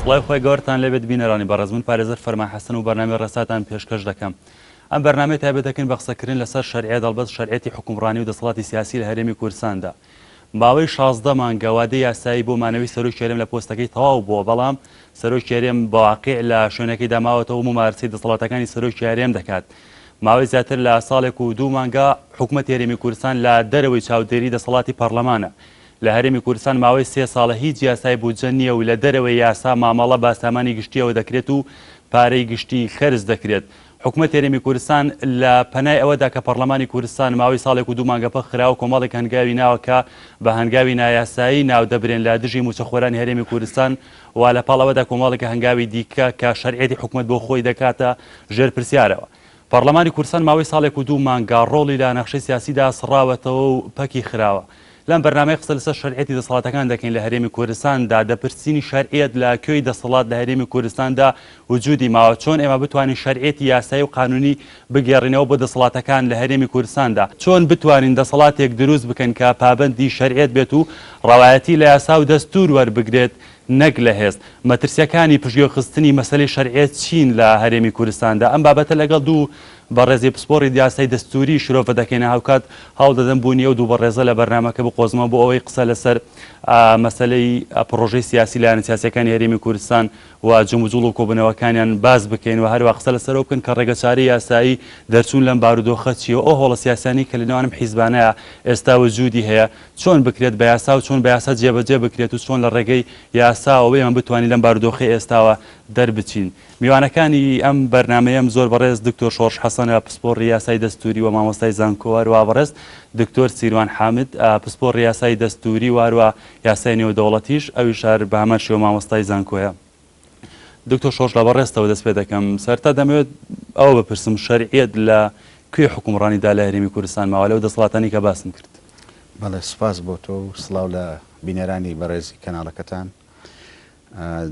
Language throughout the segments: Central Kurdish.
سڵاوی خوای گەورەتان لێبێت بینەرانی بەڕێز من پارێزەر فەرمان حەسەن و بەرنامەی ڕێساتان پێشکەش دەکەم ئەم بەرنامەی تایبەت دەکەین بە قسەکردن لەسەر شەرعیەت هەڵبەت شەرعیەتی حوکمڕانی و دەسەڵاتی سیاسی لە هەرێمی کوردستاندا ماوەی 16 مانگە وادەی یاسایی بۆ مانەوەی سەرۆکی هەرێم لە پۆستەکەی تەواو بووە بەڵام سەرۆکی هەرێم بە واقیع لە شوێنەکەیدا ماوەتەوە و مومارەسەی دەسەڵاتەکانی سەرۆکی هەرێم دەکات ماوەی زیاتر لە ساڵێک و دوو مانگە حکومەتی هەرێمی کوردستان لە دەرەوەی چاودێری دەسەڵاتی پەڕلەمانە. لە هەرێمی کوردستان ماوەی سێ ساڵە هیچ یاسای بودجە نییە و لە دەرەوەی یاسا مامەڵە بە سامانی گشتییەوە دەکرێت و پارەی گشتی خەرج دەکرێت. حکومەتی هەرێمی کوردستان لە پەنای ئەوەدا کە پەڕلەمانی کوردستان ماوەی ساڵێک و دوو مانگە پەک خراوە کۆمەڵێک هەنگاوی ناوە کە بە هەنگاوی نایاسایی ناودەبرێن لە دژی مووچەخۆرانی هەرێمی کوردستان و لە پاڵ ئەوەدا کۆمەڵێک هەنگاوی دیکە کە شەرعیەتی حکومەت بۆ خۆی دەکاتە ژێر پرسیارەوە. پەڕلەمانی کوردستان ماوەی ساڵێک و دوو مانگە ڕۆڵی لە نەخشەی سیاسیدا سڕاوەتەوە و پەکی خراوە. لەم بەرنامەیە قسە لەسەر شەرعیەتی دەسەڵاتەکان دەکەین لە هەرێمی کوردستاندا، دەپرسین شەرعیەت لە کوێی دەسەڵات لە هەرێمی کوردستاندا وجودی ماوە؟ چۆن ئێمە بتوانین شەرعیەتی یاسایی و قانونی بگێڕینەوە بۆ دەسەڵاتەکان لە هەرێمی کوردستاندا؟ چۆن بتوانین دەسەڵاتێک دروست بکەین کە پابەندی شەرعیەت بێت و ڕەوایەتی لە یاسا و دەستور وەربگرێت نەک لە هێز؟ مەترسیەکانی پشتگوێخستنی مەسەلەی شەرعیەت چین لە هەرێمی کوردستاندا؟ ئەم بابەتە لەگەڵ دوو بەڕێزی پسپۆڕی یاسای دەستوری شرۆڤە دەکەین، هاوکات هەوڵ دەدەم بوونی ئەو دوو بەڕێزە لە بەرنامەکە بقۆزمەوە بۆ ئەوەی قسە لەسەر مەسەلەی پڕۆژەی سیاسی لایەنە سیاسیەکانی هەرێمی کوردستان و جموجوڵ و کۆبوونەوەکانیان باس بکەین و هەروا قسە لەسەر ئەوە بکەن کە ڕێگەچارەی یاسایی دەرچوون لەم بارودۆخە چییە و ئەو هەوڵە سیاسیانەی کە لەنێوان ئەم حیزبانەیا ئێستا وجودی هەیە چۆن بکرێت بە یاسا و چۆن بە یاسا جێبەجێ بکرێت و چۆن لە ڕێگەی یاساوە ئێمە بتوانین لەم بارودۆخەی ئێستاوە دەربچین. میوانەکانی ئەم بەرنامەیەم زۆر بەڕێز دکتۆر شۆڕش حەسەنە پسپۆڕی یاسای دەستووری و مامۆستای زانکۆ هەروا بەڕێز دکتۆر سیروان حامد پسپۆڕی یاسای دەستووری و هەروا یاسای نێودەوڵەتیش ئەویش هەر بە هەمان شێوە مامۆستای زانکۆیە. دکتۆر شۆڕش لە بەڕێزتەوە دەست پێ دەکەم سەرتا دەمەوێت ئەوە بپرسم شەرعیەت لە کوێ حوکمڕانیدا لە هەرێمی کوردستان ماوە لەو دەسەڵاتانەی کە باسم کرد؟ بەڵێ سوپاس بۆ تۆ و سڵاو لە بینەرانی بەڕێزی کەناڵەکەتان.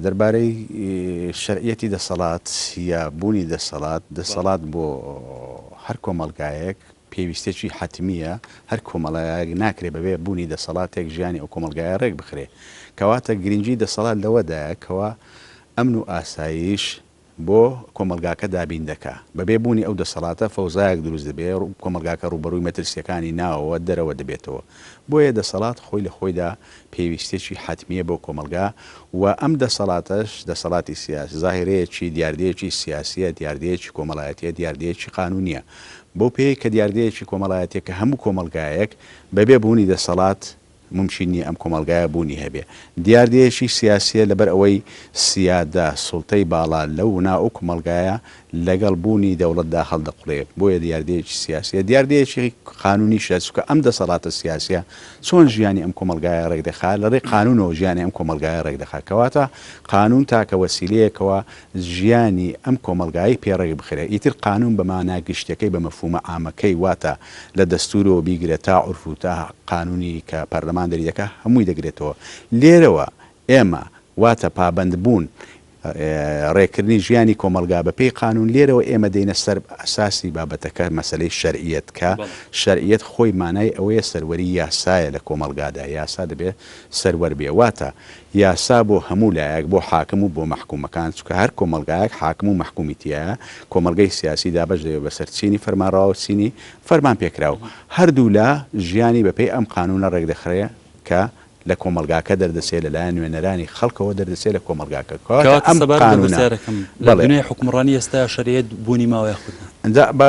دەربارەی شەرعیەتی دەسەڵات یا بوونی دەسەڵات، دەسەڵات بۆ هەر کۆمەڵگایەک پێویستیەکی حەتمییە، هەر کۆمەڵایەک ناکرێ بەبێ بوونی دەسەڵاتێک ژیانی ئەو کۆمەڵگایە ڕێک بخرێ. کەواتە گرنگی دەسەڵات لەوەدایە کەوا ئەمن و ئاسایش بۆ کۆمەڵگاکە دابین دەکا. بەبێ بوونی ئەو دەسەڵاتە فەوزایەک دروست دەبێ، کۆمەڵگاکە ڕووبەڕووی مەترسییەکانی ناوەوە، دەرەوە دەبێتەوە. بۆیە دەسەڵات خۆی لە خۆیدا پێویستیەکی حەتمییە بۆ کۆمەڵگا و ئەم دەسەڵاتەش دەسەڵاتی سیاسی، زاهیرەیەکی، دیاردەیەکی سیاسییە، دیاردەیەکی کۆمەڵایەتییە، دیاردەیەکی قانوونییە. بەو پێیەی کە دیاردەیەکی کۆمەڵایەتییە کە هەموو کۆمەڵگایەک بەبێ بوونی دەسەڵات مومکین نییە ئەم کۆمەڵگایە بوونی هەبێ. دیاردەیەکی سیاسییە لەبەر ئەوەی سیادە، سوڵتەی باڵا، لەو ناو ئەو کۆمەڵگایە لەگەڵ بوونی دەوڵەتدا هەڵدەقوڵێ. بۆیە دیاردەیەکی سیاسییە. دیاردەیەکی قانوونیشە، چونکە ئەم دەسەڵاتە سیاسییە چۆن ژیانی ئەم کۆمەڵگایە ڕێکدەخا؟ لە ڕێی قانوونەوە ژیانی ئەم کۆمەڵگایە ڕێکدەخا. کەواتە قانوون تاکە وەسیلەیەکەوە ژیانی ئەم کۆمەڵگایەی پێ ڕێک بخرێ. ئیتر قانوون بە مانا گشتیەکەی بە مەفهوومە عامەکەی واتە لە دەستوورەوە بیگرە تا عورف و تا قانوونی کە پەرلەمان دەری دەکا هەمووی دەگرێتەوە. لێرەوە ئێمە واتە پابەند بوون ڕێککردنی ژیانی کۆمەڵگا بە پێی قانوون لێرەوە ئێمە دێینە سەر ئەساسی بابەتەکە مەسەلەی شەرعیەت کە شەرعیەت خۆی مانای ئەوەیە سەروەری یاسایە لە کۆمەڵگادا یاسا دەبێ سەروەر بێ واتە یاسا بۆ هەموو لایەک بۆ حاکم و بۆ مەحکومەکان چونکە هەر کۆمەڵگایەک حاکم و مەحکومی تیایە کۆمەڵگەی سیاسی دابەش دەبێ بەسەر چینی فەرمانڕەوا و چینی فەرمان پێکراو هەردوولا ژیانی بەپێی ئەم قانونە ڕێکدەخرێ کە لە کۆمەڵگاکە دەردەچێ لەلایەن نوێنەرانی خەڵکەوە دەردەچێ لە کۆمەڵگاکە کەواتە کەواتە ئەم سەبارەت بە قانونە پرسیارەکەم لە بەڵێ. دنیای حوکمڕانی ئێستایا شەرعیەت بوونی ماوە یاخود نا؟ ئینجا با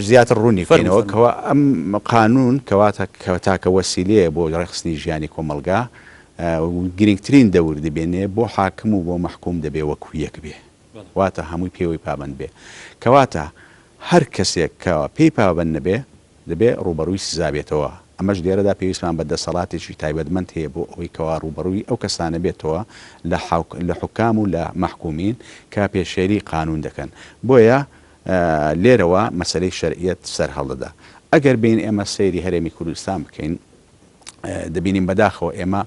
زیاتر ڕوونی فەرموو بکەینەوە فەرموو. کەوا ئەم قانون کەواتە کە تاکە وەسیلەیە بۆ ڕێکخستنی ژیانی کۆمەڵگا و گرینگترین دەور دەبینێ بۆ حاکم و بۆ مەحکوم دەبێ وەکوو یەک بێ واتە هەمووی پێوەی پابەند بێ کەواتە هەر کەسێک کەوا پێی پابەند نەبێ دەبێ ڕووبەڕووی سزا بێتەوە، ئەمەش لێرەدا پێویستمان بە دەسەڵاتێکی تایبەتمەند هەیە بۆ ئەوەی کەوا ڕووبەڕووی ئەو کەسانە بێتەوە لە لە حوکام و لە مەحکومین کە پێشێلی قانوون دەکەن. بۆیە لێرەوە مەسەلەی شەرعیەت سەر هەڵدەدا. ئەگەر بێین ئێمە سەیری هەرێمی کوردستان بکەین دەبینین بەداخەوە ئێمە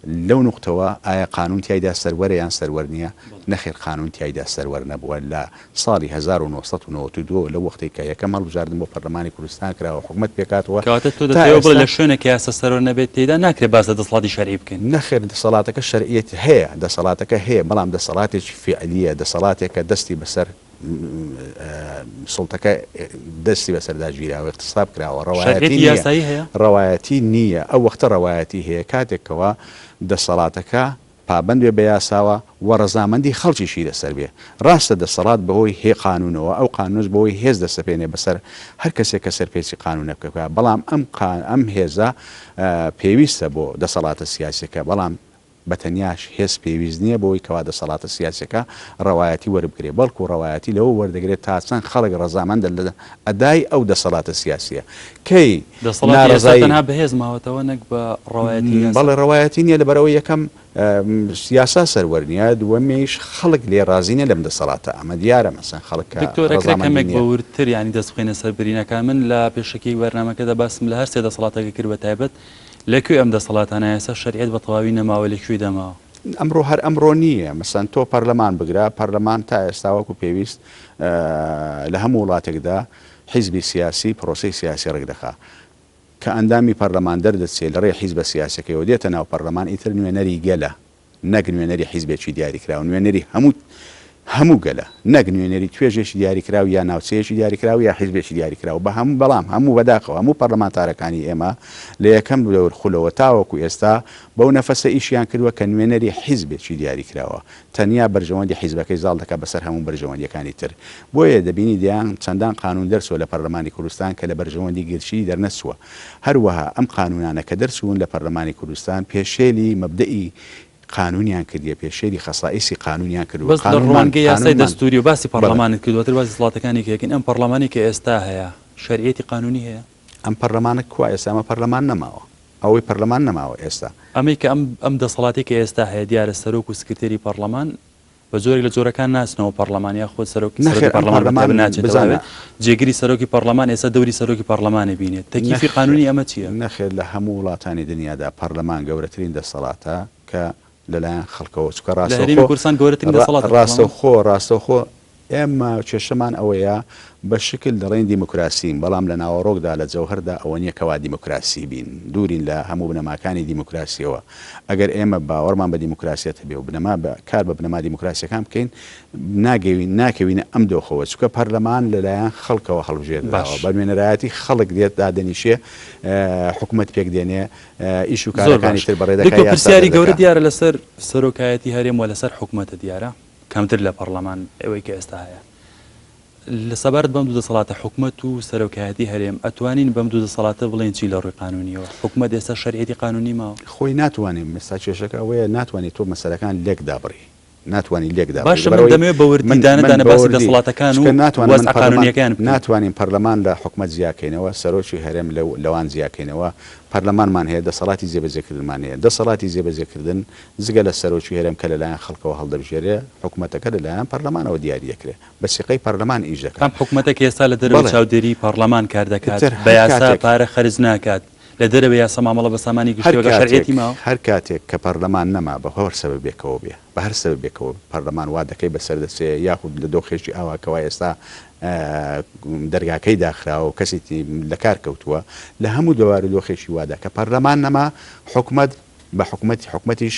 لەو نوقتەوە ئایا قانون تیایدا سەروەرە یان سەروەر نییە؟ نەخێر قانون تیایدا سەروەر نەبووە لە ساڵی 1992 لەو وەختەی کە یەکەم هەڵبژاردن بۆ پەرلەمانی کوردستان کراوە حکومەت پێکهاتووە کەواتە تۆ تا دەتەوێ بڵێ ئێستا لە شوێنێک کە یاسا سەروەر نەبێت تێیدا ناکرێت باس لە دەسەڵاتی شەرعی بکەین. نەخێر دەسەڵاتەکە شەرعیەتی هەیە، دەسەڵاتەکە هەیە بەڵام دەسەڵاتێکی فیعلییە، دەسەڵاتێکە دەستی بەسەر سوڵتەکە دەستی بەسەردا گیراوە، اغتصاب کراوە، ڕەوایەتی شەرعیەتی نییە، یاسایی هەیە؟ ڕەوایەتی نییە، ئەو وەختە ڕەوایەتی هەیە کاتێک کەوا دەسەڵاتەکە پابەند بێ بە یاساوە و ڕەزامەندی خەڵکیشی لەسەر بێ. ڕاستە دەسەڵات بەهۆی هێ قانوونەوە، ئەو قانوونەش بەهۆی هێز دەسەپێنێ بەسەر هەر کەسێک کە سەرپێچی قانوونە بکا، بەڵام ئەم قا ئەم هێزە پێویستە بۆ دەسەڵاتە سیاسیەکە، بەڵام بە تەنیاش هێز پێویست نییە بۆی کەوا دەسەڵاتە سیاسیەکە ڕەوایەتی وەربگرێ، بەڵکو ڕەوایەتی لەوە وەردەگرێ تا چەند خەڵک ڕەزامەندە لە ئەدای ئەو دەسەڵاتە سیاسیە. کەی دەسەڵاتی ئێستا ناڕەزایی. تەنها بە هێز ماوەتەوە نەک بە ڕەوایەتی یاسا. بەڵێ ڕەوایەتی نییە لەبەرئەوەی یەکەم یاسا سەروەر نییە، دووەمیش خەڵک لێ ڕازی نییە لەم دەسەڵاتە، ئەمە دیارە مەسەن خەڵک کە دکتۆر ئەکرێ ڕەزامەندی کەمێک نییە. بە وردتر یانی دەست بخەینە سەر برینەکان، من لە پێشەکی بەرنامەکەدا باسم لە هەر سێ دەسەڵاتەکە کرد بە تایبەت لە کوێ ئەم دەسەڵاتانە ئێستا شەرعیەت بە تەواوی نەماوە لە کوێدا ماوە؟ ئەمڕۆ هەر ئەمڕۆ نییە، مەسەن تۆ پەرلەمان بگرە، پەرلەمان تا ئێستا وەکو پێویست لە هەموو وڵاتێکدا حیزبی سیاسی پرۆسەی سیاسی ڕێکدەخا. کە ئەندامی پەرلەمان دەردەچێ لە ڕێی حیزبە سیاسیەکەیەوە دێتە ناو پەرلەمان ئیتر نوێنەری گەلە نەک نوێنەری حیزبێکی دیاریکراو، نوێنەری هەموو هەموو گەلە نەک نوێنەری توێژێکی دیاریکراو یا ناوچەیەکی دیاریکراو یا حیزبێکی دیاریکراو بە هەموو بەڵام هەموو بەداخەوە هەموو پەرلەمانتارەکانی ئێمە لە یەکەم دەور خولەوە تاوەکو ئێستا بەو نەفەسە ئیشیان کردوە کە نوێنەری حیزبێکی دیاریکراوە تەنیا بەرژەوەندی حیزبەکەی زاڵ دەکات بەسەر هەموو بەرژەوەندیەکانی تر. بۆیە دەبینی دەیان چەندان قانون دەرچووە لە پەرلەمانی کوردستان کە لە بەرژەوەندی گرشی دەرنەچووە. هەروەها ئەم قانونانە کە دەرچوون لە پەرلەمانی کوردستان پێشێلی مەبدەئی قانونیان کردیە، پێشێلی خەسائیسی قانونیان کردووە. بەس لە قانونمان ڕوانگەی یاسای قانونمان دەستووری و باسی بەڵێ. پەڕلەمانت کرد دواتر باسی دەسەڵاتەکانی کە یەکەین ئەم پەڕلەمانەی کە ئێستا هەیە شەرعیەتی قانونی هەیە؟ ئەم پەرلەمانە کوا ئێستا ئەمە پەرلەمان نەماوە. ئەوەی پەرلەمان نەماوە ئێستا. ئەمەی کە ئەم ئەم دەسەڵاتەی کە ئێستا هەیە دیارە سەرۆک و سکرتێری پەڕلەمان بە جۆرێک لە جۆرەکان ناچنەوە پەڕلەمان یاخود سەرۆک سەرۆکی نەخێر ئەم پەڕلەمان بە پەرلەمان تایبەت ناچێتەوە بزانە. ئەوێ جێگری سەرۆکی پەڕلەمان ئێستا دەوری سەرۆکی پەڕلەمانە بینێت تەکیفی نەخێر قانونی ئەمە چییە؟ نەخێر لە هەموو وڵاتانی دنیادا پەڕلەمان گەورەترین دەسەڵاتە کە لەلایەن خەڵکەوە چونکە لە هەرێمی ڕاستەوخۆ کوردستان گەورەترین دەسەڵاتە پەڕلەمان؟ ڕاستەوخۆ ڕاستەوخۆ ئێمە کێشەمان ئەوەیە بە شکل دەڵێین دیموکراسین، بەڵام لە ناوەڕۆکدا، لە جەوهەردا ئەوە نییە کەوا دیموکراسی بین. دوورین لە هەموو بنەماکانی دیموکراسییەوە. ئەگەر ئێمە باوەڕمان بە دیموکراسیەت هەبێ و بنەما بە کار بە بنەما دیموکراسییەکان بکەین، ناگەوین ناکەوینە ئەم دۆخەوە. چونکە پەرلەمان لە لایەن خەڵکەوە هەڵبژێردراوە، باش. بە نوێنەرایەتی خەڵک دێت دادەنیشێ، حکومەت پێک دێنێ، ئیش و زۆر کارەکانی باش. تر بەڕێ دەکا، دکتۆر یاسا پرسیاری گەورە دەردەکا. دیارە لەسەر سەرۆکایەتی هەرێم و لەسەر حکومەتە دیارە. کەمتر لە پەڕلەمان ئەوەی کە ئێستا هەیە. لە سەبارەت بەم دوو دەسەڵاتە حکومەت و سەرۆکایەتی هەرێم ئەتوانین بەم دوو دەسەڵاتە بڵێین چی لە ڕووی قانونیەوە؟ حکومەت ئێستا شەرعیەتی قانونی ماوە؟ خۆی ناتوانێ ئێستا کێشەکە ئەوەیە ناتوانی تۆ مەسەلەکان لێک دابڕی ناتوانی لێک دابڕی باشە من لەبەرئەوەی دەمەوێت بە وردی من دانە من دانە بە باسی وردی دەسەڵاتەکان و چونکە ناتوانم من وەزعە پەرلەمان قانونیەکەیان بکەین. ناتوانین پەرلەمان لە حکومەت جیاکەینەوە سەرۆکی هەرێم لەو لەوان جیاکەینەوە پەرلەمانمان هەیە دەسەڵاتی جێبەجێکردنمان هەیە دەسەڵاتی جێبەجێکردن جگە لە سەرۆکی هەرێم کە لەلایەن خەڵکەوە هەڵدەبژێرێ، حکومەتەکە لەلایەن پەرلەمانەوە دیاری دەکرێ، بە سیقەی پەرلەمان ئیش دەکات. ئەم حکومەتە کە ئێستا لە دەرەوەی بەڵێ. چاودێریی پەڕلەمان کار دەکات، ئیتر بە هەر یاسا کاتێک. پارە خەرج ناکات، لە دەرەوەی یاسا مامەڵە بە سامانی هەر گشتییەوە کاتێک، شەرعیەتی ماوە؟ هەر کاتێک کە پەرلەمان نەما بە هەر سەبەبێکەوە بێ، بە هەر سەبەبێکەوە پەرلەمان وادەکەی بەسەر دەچێ، یاخود لە دۆخێکی ئاوا کەوا ئێستا دەرگاکەی داخراوە و کەسی لە کار کەوتووە، لە هەموو بارودۆخێکی وادا کە پەرلەمان نەما، حکومەت بە حکومەتی حکومەتیش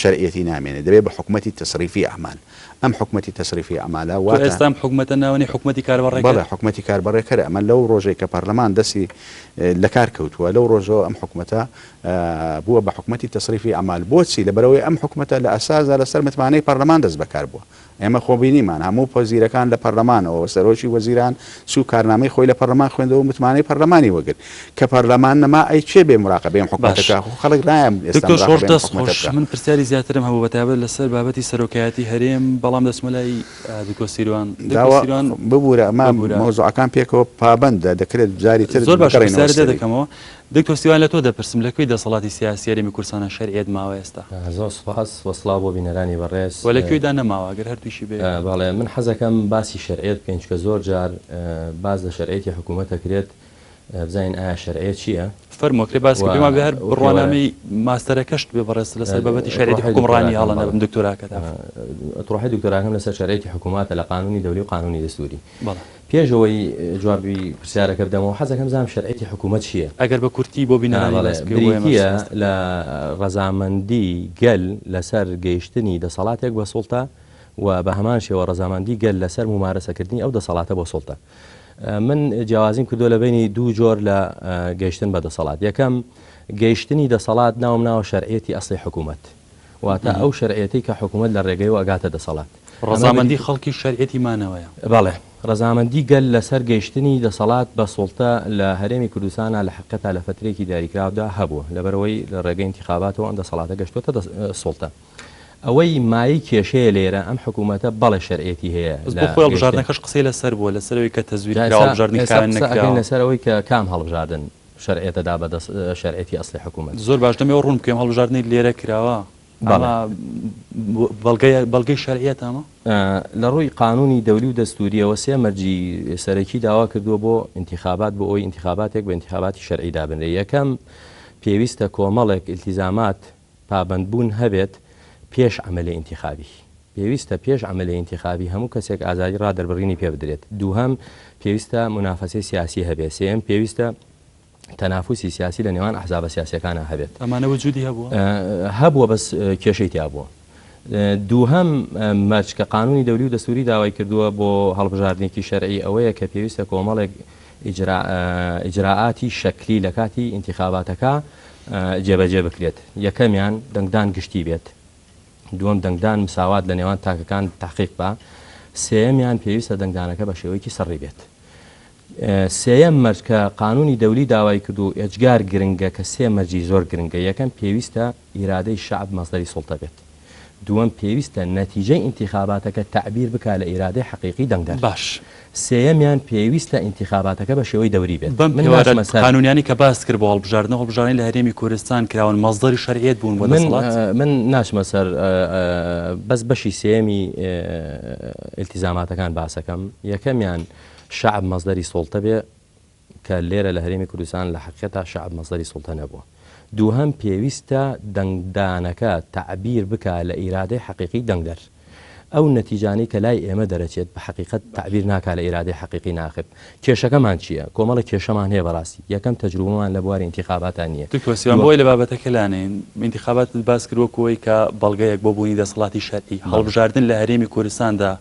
شەرعیەتی نامێنێ دەبێ بە حکومەتی تەسریفی ئەعمال ئەم حکومەتی تەسریفی ئەعمالە تۆ واتە. ئێستا ئەم حکومەتە ناوەنی حکومەتی کاربەڕێکەر؟ بەڵێ حکومەتی کاربەڕێکەرە ئەمە لەو ڕۆژەی کە پەرلەمان دەستی لە کار کەوتووە لەو ڕۆژەوە ئەم حکومەتە بووە بە حکومەتی تەسریفی ئەعمال بۆچی لەبەرئەوەی ئەم حکومەتە لە ئەساسدا لەسەر متمانەی پەرلەمان دەست بەکار بووە ئێمە خۆ بینیمان هەموو وەزیرەکان لە پەرلەمانەوە و سەرۆکی وەزیران چوو کارنامەی خۆی لە پەرلەمان خوێندەوە و متمانەی پەرلەمانی وەگرت. کە پەرلەمان نەما ئەی کێ بێ موراقەبەی ئەم حکومەتە باش بکا؟ خۆ خەڵک نایە ئێستا دکتۆر شۆڕش موراقەبەی ئەم دەست حکومەتە خۆش بکا. من پرسیاری زیاترم هەبوو بەتایبەت لەسەر بابەتی سەرۆکایەتی هەرێم بەڵام دەچمە لای دکتۆر سیروان دکتۆر داوا سیروان ببورە ئەمە ببورە. مەوزوعەکان پێکەوە پابەندە دەکرێت جاری تر زۆر باشە بگەڕێینەوە پرسیارت لێ سەری. دەکەمەوە دکتۆر سیروان لە تۆ دەپرسم لە کوێی دەسەڵاتی سیاسی هەرێمی کوردستانە شەرعیەت ماوە ئێستا؟ زۆر سوپاس و سڵاو بۆ بینەرانی بەڕێز. وە لە کوێیدا نەماوە ئەگەر هەردووکی بەیەکەوە؟ بەڵێ من حەزەکەم باسی شەرعیەت بکەین چونکە زۆر جار باس لە شەرعیەتی حکوومەت ئەکرێت. بزانین ئایا شەرعیەت چییە؟ فەرموو ئەکرێ باس و بکەی پێمان بێ هەر پێوەرە بڕوانامەی ماستەرەکەشت بێ بەڕێز لەسەر بابەتی شەرعیەتی تڕوحی حوکمڕانی دکتۆراکەم هەڵە بەڵێ نەبم دکتۆراکەت عەفو. تڕوحی دکتۆراکەم لەسەر شەرعیەتی حکووماتە لە قانوونی دەولی و قانوونی دەستووری. بەڵێ. پێش ئەوەی جوابی پرسیارەکە بدەمەوە حەز دەکەم بزانم شەرعیەتی حکوومەت چییە؟ ئەگەر بە کورتی بۆ بینەرانی بەڵێ باس بکەی و بۆ ئێمەش بریتییە سازتر. لە ڕەزامەندی گەل لەسەر گەیشتنی دەسەڵاتێک بە سوڵتە و بە هەمان شێوە ڕەزامەندی گەل لەسەر مومارەسەکردنی ئەو دەسەڵاتە بۆ سوڵتە. من جیاوازیم کردووە لە بەینی دوو جۆر لە گەیشتن بە دەسەڵات. یەکەم، گەیشتنی دەسەڵات ناوم ناوە شەرعیەتی ئەسڵی حکوومەت. واتە ئەو شەرعیەتەی کە حکوومەت لە ڕێگەیەوە ئەگاتە دەسەڵات. ئەمە ڕەزامەندی خەڵکی شەرعیەتی مانەوەیە. بەڵێ. ڕەزامەندی گەل لەسەر گەیشتنی دەسەڵات بە سوڵتە لە هەرێمی کوردستانا لە حەقیقەتا لە فەترەیەکی دیاریکراودا هەبووە. لەبەرئەوەی لە ڕێگەی ئینتیخاباتەوە ئەم دەسەڵاتە گەشتووەتە سوڵتە. ئەوەی مایەی کێشەیە لێرە ئەم حکوومەتە بەڵێ شەرعیەتی هەیە بەس لە بۆ خۆی گەیشتن. هەڵبژاردنەکەش قسەی لەسەر بووە لەسەر ئەوەی کە تەزویر جا کراوە ئێستا هەڵبژاردنی ئێستا خاوێن قسە ئەکەین نەکراوە. لەسەر ئەوەی کە کام هەڵبژاردن شەرعیەتە دا بە دەست شەرعیەتی ئەسڵی حکوومەت. زۆر باش دەمەوێ ڕوون بکەم هەڵبژاردنی لێرە کراوە بەڵێ. ئەمە بەڵگەیە بەڵگەی شەرعیەتە ئەمە؟ لە ڕووی قانوونی دەولی و دەستوورییەوە سێ مەرجی سەرەکی داوا کردووە بۆ ئینتیخابات بۆ ئەوەی ئینتیخاباتێک بە ئینتیخاباتی شەرعی دابنرێ یەکەم پێویستە کۆمەڵێک ئیلتیزامات پابەندبوون هەبێت پێش عەمەلی ئینتیخابی. پێویستە پێش عەمەلی ئینتیخابی هەموو کەسێک ئازادی ڕا دەربڕینی پێ بدرێت. دووهەم، پێویستە مونافەسەی سیاسی هەبێت. سێیەم، پێویستە تەنافوسی سیاسی لە نێوان ئەحزابە سیاسیەکانا هەبێت. ئەمانە وجودی هەبووە؟ هەبووە بەس کێشەی تیا بووە. دووهەم مەرج کە قانوونی دەولی و دەستووری داوای کردووە بۆ هەڵبژاردنێکی شەرعی ئەوەیە کە پێویستە کۆمەڵێک ئیجرائاتی شەکلی لە کاتی ئینتیخاباتەکە جێبەجێ بکرێت، یەکەمیان دەنگدان گشتی بێت، دووەم دەنگدان مساوات لە نێوان تاکەکان تەحقیق با، سێیەمیان پێویستە دەنگدانەکە بە شێوەیەکی سڕی بێت. سێیەم مەرج کە قانونی دەولی داوای کردووە و ئێجگار گرنگە کە سێ مەرجی زۆر گرنگە، یەکەم پێویستە ئیرادەی شەعب مەسدەری سوڵتە بێت. دووەم، پێویستە نەتیجەی ئینتیخاباتەکە تەعبیر بکا لە ئیرادەی حەقیقی دەنگدەر. باش. سێیەمیان، پێویستە ئینتیخاباتەکە بە شێوەی دەوری بێت. بەم من پێوەرە ناچمە سەر. قانوونیانەی کە باست کرد بۆ هەڵبژاردن و هەڵبژاردنی لە هەرێمی کوردستان کراون مەسدەری شەرعیەت بوون بۆ من دەسەڵات؟ من ناچمە سەر بەس بەشی سێیەمی ئیلتیزاماتەکان باسەکەم. یەکەمیان، شەعب مەسدەری سوڵتە بێ. کە لێرە لە هەرێمی کوردستان لە حەقیقەتا شەعب مەسدەری سوڵتە نەبووە. دووهەم پێویستە دەنگدانەکە تەعبیر بکا لە ئیرادەی حەقیقی دەنگدەر. ئەو نەتیجانەی کە لای ئێمە دەرەچێت بە حەقیقەت تەعبیر ناکا لە ئیرادەی حەقیقی ناخب. کێشەکەمان چییە؟ کۆمەڵێک کێشەمان هەیە بەڕاستی. یەکەم تەجروبەمان لە بواری ئینتیخاباتا نییە. دکتۆر سیروان بۆ ئەوەی لە بابەتەکە لانەین، ئینتیخاباتت باس کرد وەکو ئەوەی کە بەڵگەیەک بۆ بوونی دەسەڵاتی شەرعی، هەڵبژاردن لە هەرێمی کوردستاندا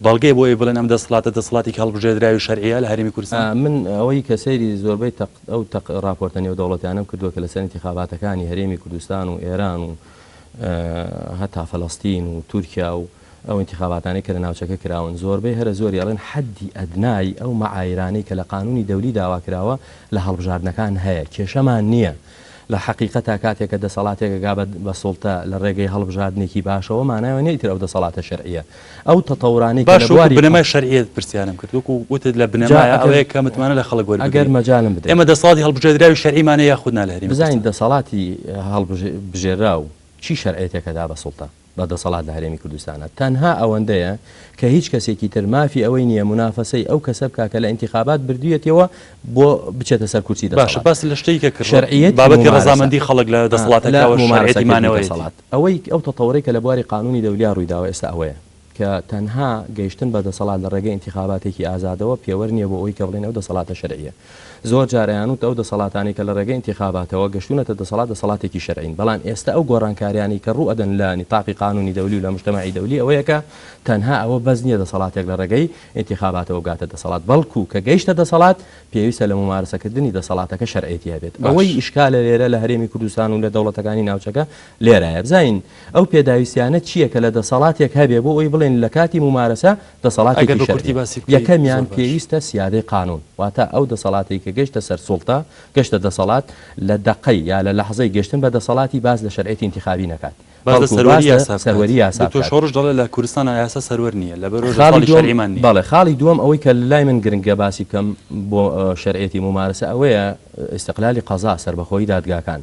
بەڵگەیە بۆ ئەوەی بڵێن ئەم دەسەڵاتە دەسەڵاتێکی هەڵبژێردراوی شەرعییە لە هەرێمی کوردستان؟ من ئەوەی کە سەیری زۆربەی تەق ئەو تەق ڕاپۆرتە نێودەوڵەتیانەم کردووە کە لەسەر ئینتیخاباتەکانی هەرێمی کوردستان و ئێران و هەتا فەلەستین و تورکیا و ئەو ئینتیخاباتانەی کە لە ناوچەکە کراون زۆربەی هەرە زۆری ئەڵێن حەدی ئەدنای ئەو مەعایرانەی کە لە قانوونی دەولی داوا کراوە لە هەڵبژاردنەکان هەیە کێشەمان نییە لە حەقیقەتا کاتێک کە دەسەڵاتێک ئەگا بە سوڵتە لە ڕێگەی هەڵبژاردنێکی باشەوە مانای ئەوە نیە ئیتر ئەو دەسەڵاتە شەرعیە. ئەو تەتەورانەی کە لە باشە وەکو بواری. بنەمای شەرعیەت پرسیارم کرد وەکو وتت لە جا بنەمایە ئەگەر ئەوەیە کە متمانە لە خەڵک ئەگەر وەربگری مەجالم بدەی. ئێمە دەسەڵاتی هەڵبژێردراوی شەرعیمان هەیە یاخود نا لە هەرێمی بزانین کوردستان؟ دەسەڵاتی هەڵبژێراو چی شەرعیەتێک ئەدا بە سوڵتە؟ بە دەسەڵات لە هەرێمی کوردستانا تەنها ئەوەندەیە کە هیچ کەسێکی تر مافی ئەوەی نییە مونافەسەی ئەو کەسە بکا کە لە ئینتیخابات بردویەتیەوە بۆ بچێتە سەر کورسی باشە دەسەڵات. باست لە شتێکە کرد شەرعیەتی بابەتی مومارەسە ڕەزامەندی خەڵک لە لە دەسەڵاتەکەوە شەرعیەتی مومارەسەکردنی مانەوەیەتی. دەسەڵات ئەوەی ئەو تەتەورەی کە لە بواری قانونی دەولیا ڕوویداوە ئێستا ئەوەیە کە تەنها گەیشتن بە دەسەڵات لە ڕێگەی ئینتیخاباتێکی ئازادەوە پێوەر نییە بۆ ئەوەی کە بڵێین ئەو دەسەڵاتە شەرعییە. زۆر جار ئەیانوت ئەو دەسەڵاتانەی کە لە ڕێگەی ئینتیخاباتەوە گەشتوونەتە دەسەڵات دەسەڵاتێکی شەرعین، بەڵام ئێستە ئەو گۆڕانکاریانەی کە ڕوو ئەدەن لە نیتاقی قانونی دەولی و لە موجتەمەعی دەولی ئەوەیە کە تەنها ئەوە بەس نییە دەسەڵاتێک لە ڕێگەی ئینتیخاباتەوە بگاتە دەسەڵات بەڵکو کە گەیشتە دەسەڵات پێویستە لە مومارەسەکردنی دەسەڵاتەکە شەرعێتی هەبێت. باش. ئەوەی ئیشکالە لێرە لە هەرێمی کوردستان و لە دەوڵەتەکانی ناوچەکە لێرایە بزانین ئەو پێداویستیانە چییە کە لە دەسەڵاتێک هەبێ بۆ ئەوەی بڵێین لە کاتی مومارەسە ئەگەر دەسەڵاتێکی بە کورتی شەرعیە. باسی بکەی یەکەمیان زۆر باش. پێویستە سیادەی قانون واتە ئەو دەسەڵاتەی کە گەشتە سەر سوڵتە، گەشتە دەسەڵات، لە دەقەی یا لە لەحزەی گەشتن بە دەسەڵاتی باس لە شەرعیەتی ئینتیخابی نەکات باس لە بەڵکو سەروەری باس لە یاسا بکات. سەروەری یاسا دکتۆر بکات. شۆڕش دەڵێ لە کوردستانا یاسا سەروەر نییە لەبەرئەوەش خاڵی دەسەڵاتی دووەم شەرعیمان نییە. بەڵێ خاڵی دووەم ئەوەی کە لای من گرنگە باسی بکەم بۆ شەرعیەتی مومارەسە ئەوەیە ئیستقلالی قەزا، سەربەخۆیی دادگاکان.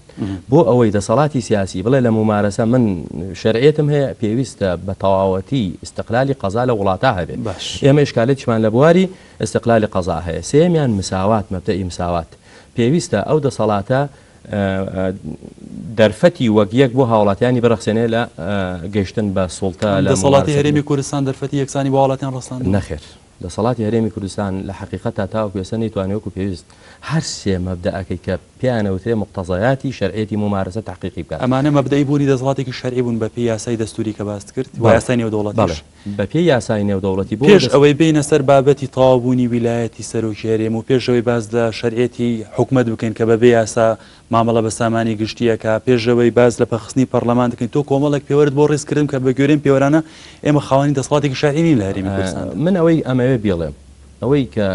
بۆ ئەوەی دەسەڵاتی سیاسی بڵێ لە مومارەسە من شەرعیەتم هەیە، پێویستە بە تەواوەتی ئیستقلالی قەزا لە وڵاتا هەبێ. باش. ئێمە ئیشکالێتیشمان لە بواری ئیستقلالی قەزا هەیە. سێیەمیان مساوات، مەبدەئی مساوات. پێویستە ئەو دەسەڵاتە دەرفەتی وەک یەک بۆ هاوڵاتیانی بڕەخسێنێ لە گەیشتن بە سوڵتە لە دەسەڵاتی هەرێمی کوردستان دەرفەتی یەکسانی بۆ هاوڵاتیان ڕەخساندووە؟ نەخێر. دەسەڵاتی هەرێمی کوردستان لە حەقیقەتدا تاوەکو ئێستا نەیتوانیوە وەکو پێویست هەر سێ مەبدەئەکەی کە پێیان ئەوترێ موقتەزایاتی شەرعیەتی مومارەسە تەحقیقی بکات. ئەمانە مەبدەئی بوونی دەسەڵاتێکی شەرعی بوون بە پێی یاسای دەستووری کە باست کرد و یاسای نێودەوڵەتیش. بەڵێ بە پێی یاسای نێودەوڵەتی بۆ پێش ئەوەی بێینە سەر بابەتی تەواو بوونی ویلایەتی سەرۆکی هەرێم و پێش ئەوەی باس لە شەرعیەتی حکومەت بکەین کە بە بێ یاسا مامەڵە بە سامانی گشتی ئەکا، پێش ئەوەی باس لە پەکخستنی پەڕلەمان دەکەین، تۆ کۆمەڵێک پێوەرت بۆ ڕیز کردم کە بە گوێرەی ئەم پێوەرانە ئێمە خاوەنی دەسەڵاتێکی شەرعی نین لە هەرێمی کوردستاندا. من ئەوەی ئەمەوێ بیڵێم، ئەوەی کە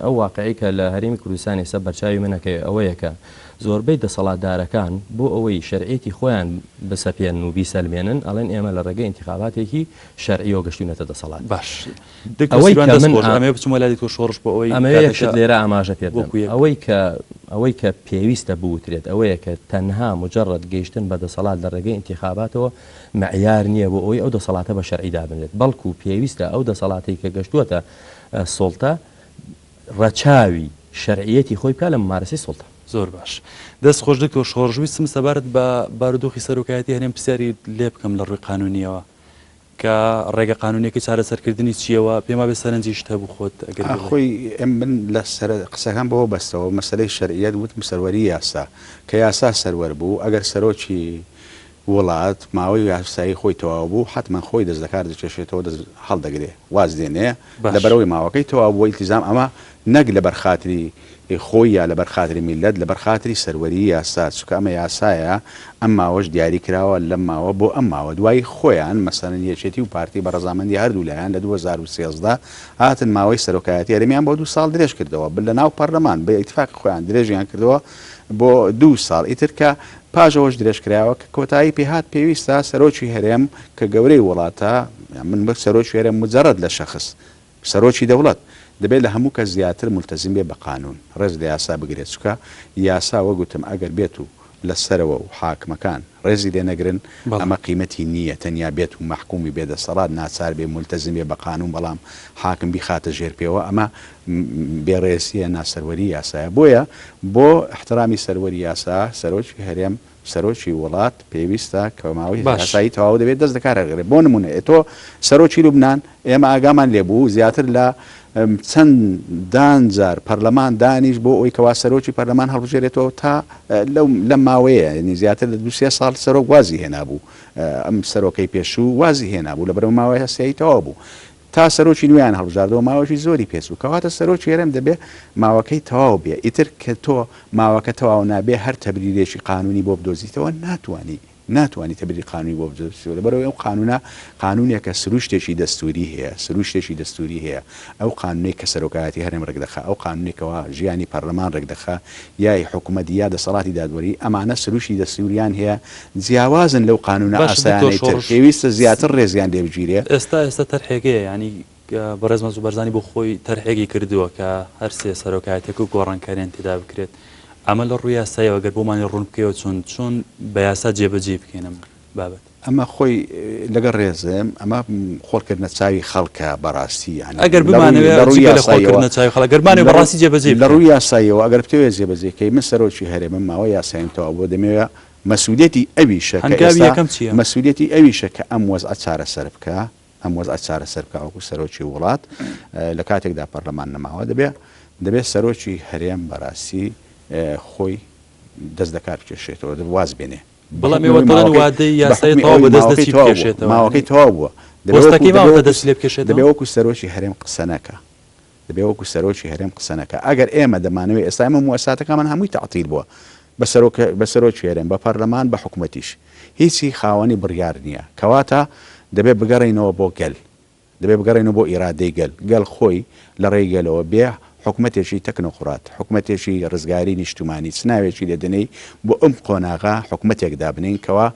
ئەو واقعەی کە لە هەرێمی کوردستان ئێستا بەرچاوی من ئەکەوێ ئەوەیە کە زۆربەی دەسەڵاتدارەکان بۆ ئەوەی شەرعیەتی خۆیان بسەپێنن و بیسەلمێنن ئەڵێن ئێمە لە ڕێگەی ئینتیخاباتێکی شەرعیەوە گەشتوینەتە دەسەڵات. باش دکتۆر ئەوەی سیروان کە دەست من خۆش ئا ئەمەوێ بچمە لای دکتۆر شۆڕش بۆ ئەوەی ئەمەوێ یەک کاتەکە شت لێرە ئاماژە پێ بدەم وەکو یەک. ئەوەی کە ئەوەی کە پێویستە بوترێت ئەوەیە کە تەنها مجەڕەد گەیشتن بە دەسەڵات لە ڕێگەی ئینتیخاباتەوە معیار نییە بۆ ئەوەی ئەو دەسەڵاتە بە شەرعی دابنرێت بەڵکو پێویستە ئەو دەسەڵاتەی کە گەشتووەتە سوڵتە ڕەچاوی شەرعیەتی خۆی بکات لە ممارەسەی سوڵتە. زۆر باش دەست خۆش دکتۆر شۆڕش ویستم سەبارەت بە بارودۆخی سەرۆکایەتی هەرێم پرسیاری لێ بکەم لە ڕووی قانونیەوە کە ڕێگە قانونیەکەی چارەسەرکردنی چیە و پێم وابێ سەرنجیشت هەبوو خۆت ئەگەر بیڵێی. خۆی من لە سەر قسەکان بەوە بەستەوە مەسەلەی شەرعیەت وتم سەروەری یاسا کە یاسا سەروەر بوو ئەگەر سەرۆکی وڵات ماوەی یاسایی خۆی تەواو بوو حەتمەن خۆی دەست لەکار دەکێشێتەوە دەست هەڵدەگرێ واز دێنێ باش. لەبەرئەوەی ماوەکەی تەواو بووە ئیلتیزام ئەمە نەک لەبەر خاتری خۆی یا لەبەر خاتری میللەت لەبەر خاتری سەروەریی یاسا چونکە ئەمە یاسایە ئەم ماوەش دیاری کراوە لەم ماوە بۆ ئەم ماوە دوایی خۆیان مەسەلەن یەکێتی و پارتی بە ڕەزامەندی هەردوو لایان لە 2013 هاتن ماوەی سەرۆکایەتی هەرێمیان بۆ دوو ساڵ درێژ کردەوە لە ناو پەرلەمان بە ئیتفاقی خۆیان درێژیان کردەوە بۆ دوو ساڵ ئیتر کە پاش ئەوەش درێژ کرایەوە کە کۆتایی پێ هات پێویستە سەرۆکی هەرێم کە گەورەی وڵاتە من وەک سەرۆکی هەرێم مجەڕەد لە شەخس سەرۆکی دەوڵەت دەبێت لە هەموو کەس زیاتر مولتەزیم بێت بە قانوون، ڕێز لە یاسا بگرێت، چونکە یاسا وەک وتم ئەگەر بێت و لە سەرەوە و حاکمەکان ڕێزی لێ نەگرن ئەمە قیمەتی نییە، تەنیا بێت و مەحکوومی بێ دەسەڵات ناچار بێ مولتەزیم بێ بە قانوون بەڵام حاکم بیخاتە ژێر پێوە ئەمە بێ ڕێزییە ناسەروەری یاسایە بۆیە بۆ ئیحترامی سەروەری یاسا سەرۆکی هەرێم سەرۆکی وڵات پێویستە کە ماوەی باش. یاسایی تەواو دەبێت دەست لەکار هەڵگرێت بۆ نمونە ئێتۆ سەرۆکی لوبنان ئێمە ئاگامان لێ بوو زیاتر لە چەندان جار پەرلەمان دانیشت بۆ ئەوی کەوا سەرۆکی پەرلەمان هەڵبژێرێتەوە تا لەو لەم ماوەیە یعنی زیاتر لە دوو سێ ساڵ سەرۆک وازی هێنابوو ئەم سەرۆکەی پێشوو وازی هێنابوو لەبەرئەوە ماوەی یاسایی تەواو بوو تا سەرۆکی نوێیان هەڵبژاردەوە ماوەکی زۆری پێچوو کەواتە سەرۆکی هەرێم دەبێ ماوەکەی تەواو بێ ئیتر کە تۆ ماوەکە تەواو نابێ هەر تەبریرێکی قانونی بۆ بدۆزیتەوە ناتوانی ناتوانی تەبریری قانونی بۆ بدۆزیتەوە لەبەرئەوەی ئەو قانونە قانونێکە سروشتێکی دەستوری هەیە سروشتێکی دەستوری هەیە ئەو قانونەی کە سەرۆکایەتی هەرێم ڕێکدەخا ئەو قانونەی کەوا ژیانی پەرلەمان ڕێکدەخا یای حکومەت یا دەسەڵاتی دادوەری ئەمانە سروشتی دەستوریان هەیە جیاوازن لەو قانونە باشە دکتۆر ئاسایانەی تر شۆڕش پێویستە زیاتر ڕێزیان لێ بگیرێ. ئێستا ئێستا تەرحێک هەیە یانی بەڕێز مەسعود بەرزانی بۆ خۆی تەرحێکی کردووە کە هەر سێ سەرۆکایەتیەکە و گۆڕانکاریان تێدا بکرێت ئەمە لە ڕووی یاساییەوە گەر بۆمانی ڕوون بکەیەوە چۆن چۆن بە یاسا جێبەجێی بکەین ئەم بابەتە؟ ئەمە خۆی لەگەڵ ڕێزم ئەمە خۆڵ کردنە چاوی خەڵکە بەڕاستی یانی ئەگەر لە ڕووی بمانەوێ لە ڕووی جگە لە خۆڵ یاساییەوە کردنە چاوی خەڵک گەر بمانەوێ لە ڕوو بەڕاستی جێبەجێی لە بکەین. ڕووی یاساییەوە ئەگەر بتەوێ جێبەجێ کەی من سەرۆکی هەرێمم ماوەی یاساییم تەواو بووە دەمەوێ مەسولیەتی ئەویشە کە هەنگاوی ئێستا یەکەم چییە؟ مەسولیەتی ئەویشە کە ئەم وەزعە چارەسەر بکا ئەم وەزعە چارەسەر بکا وەکو سەرۆکی وڵات لە کاتێکدا پەرلەمان نەماوە دەبێ دەبێ سەرۆکی هەرێم بەراستی خۆی دەست لەکار بکێشێتەوە دەبێ واز بێنێ بەڵام بەحوکمی ئێوە ئەوەی دەڵێن ماوەکەی وادەی یاسایی بەحوکمی تەواو ئەوەی بە دەست ماوەکەی دەچی تەواو بووە بکێشێتەوە ماوەکەی یانی تەواو بووە دەبێ وەکو پۆستەکەی دەبێ ماوە تا وەکو دەستی لێ دەبێ بکێشێتەوە؟ وەکو سەرۆکی هەرێم قسە نەکا دەبێ وەکو سەرۆکی هەرێم قسە نەکا. ئەگەر ئێمە دەمانەوێ ئێستا ئێمە موئەسساتەکانمان هەمووی تەعتیل بووە. بە سەرۆک بە سەرۆکی هەرێم، بە پەرلەمان، بە حکومەتیش. هیچی خاوەنی بڕیار نییە. کەواتە دەبێ بگەڕێینەوە بۆ گەل. دەبێ بگەڕێینەوە بۆ ئیرادەی گەل. گەل خۆی لە ڕێی گەلەوە بێ حکومەتێکی تەکنۆقرات، حکومەتێکی ڕزگاری نیشتمانی، چ ناوێکی لێ دەنێی، بۆ ئەم قۆناغە حکومەتێک دابنێین کەوا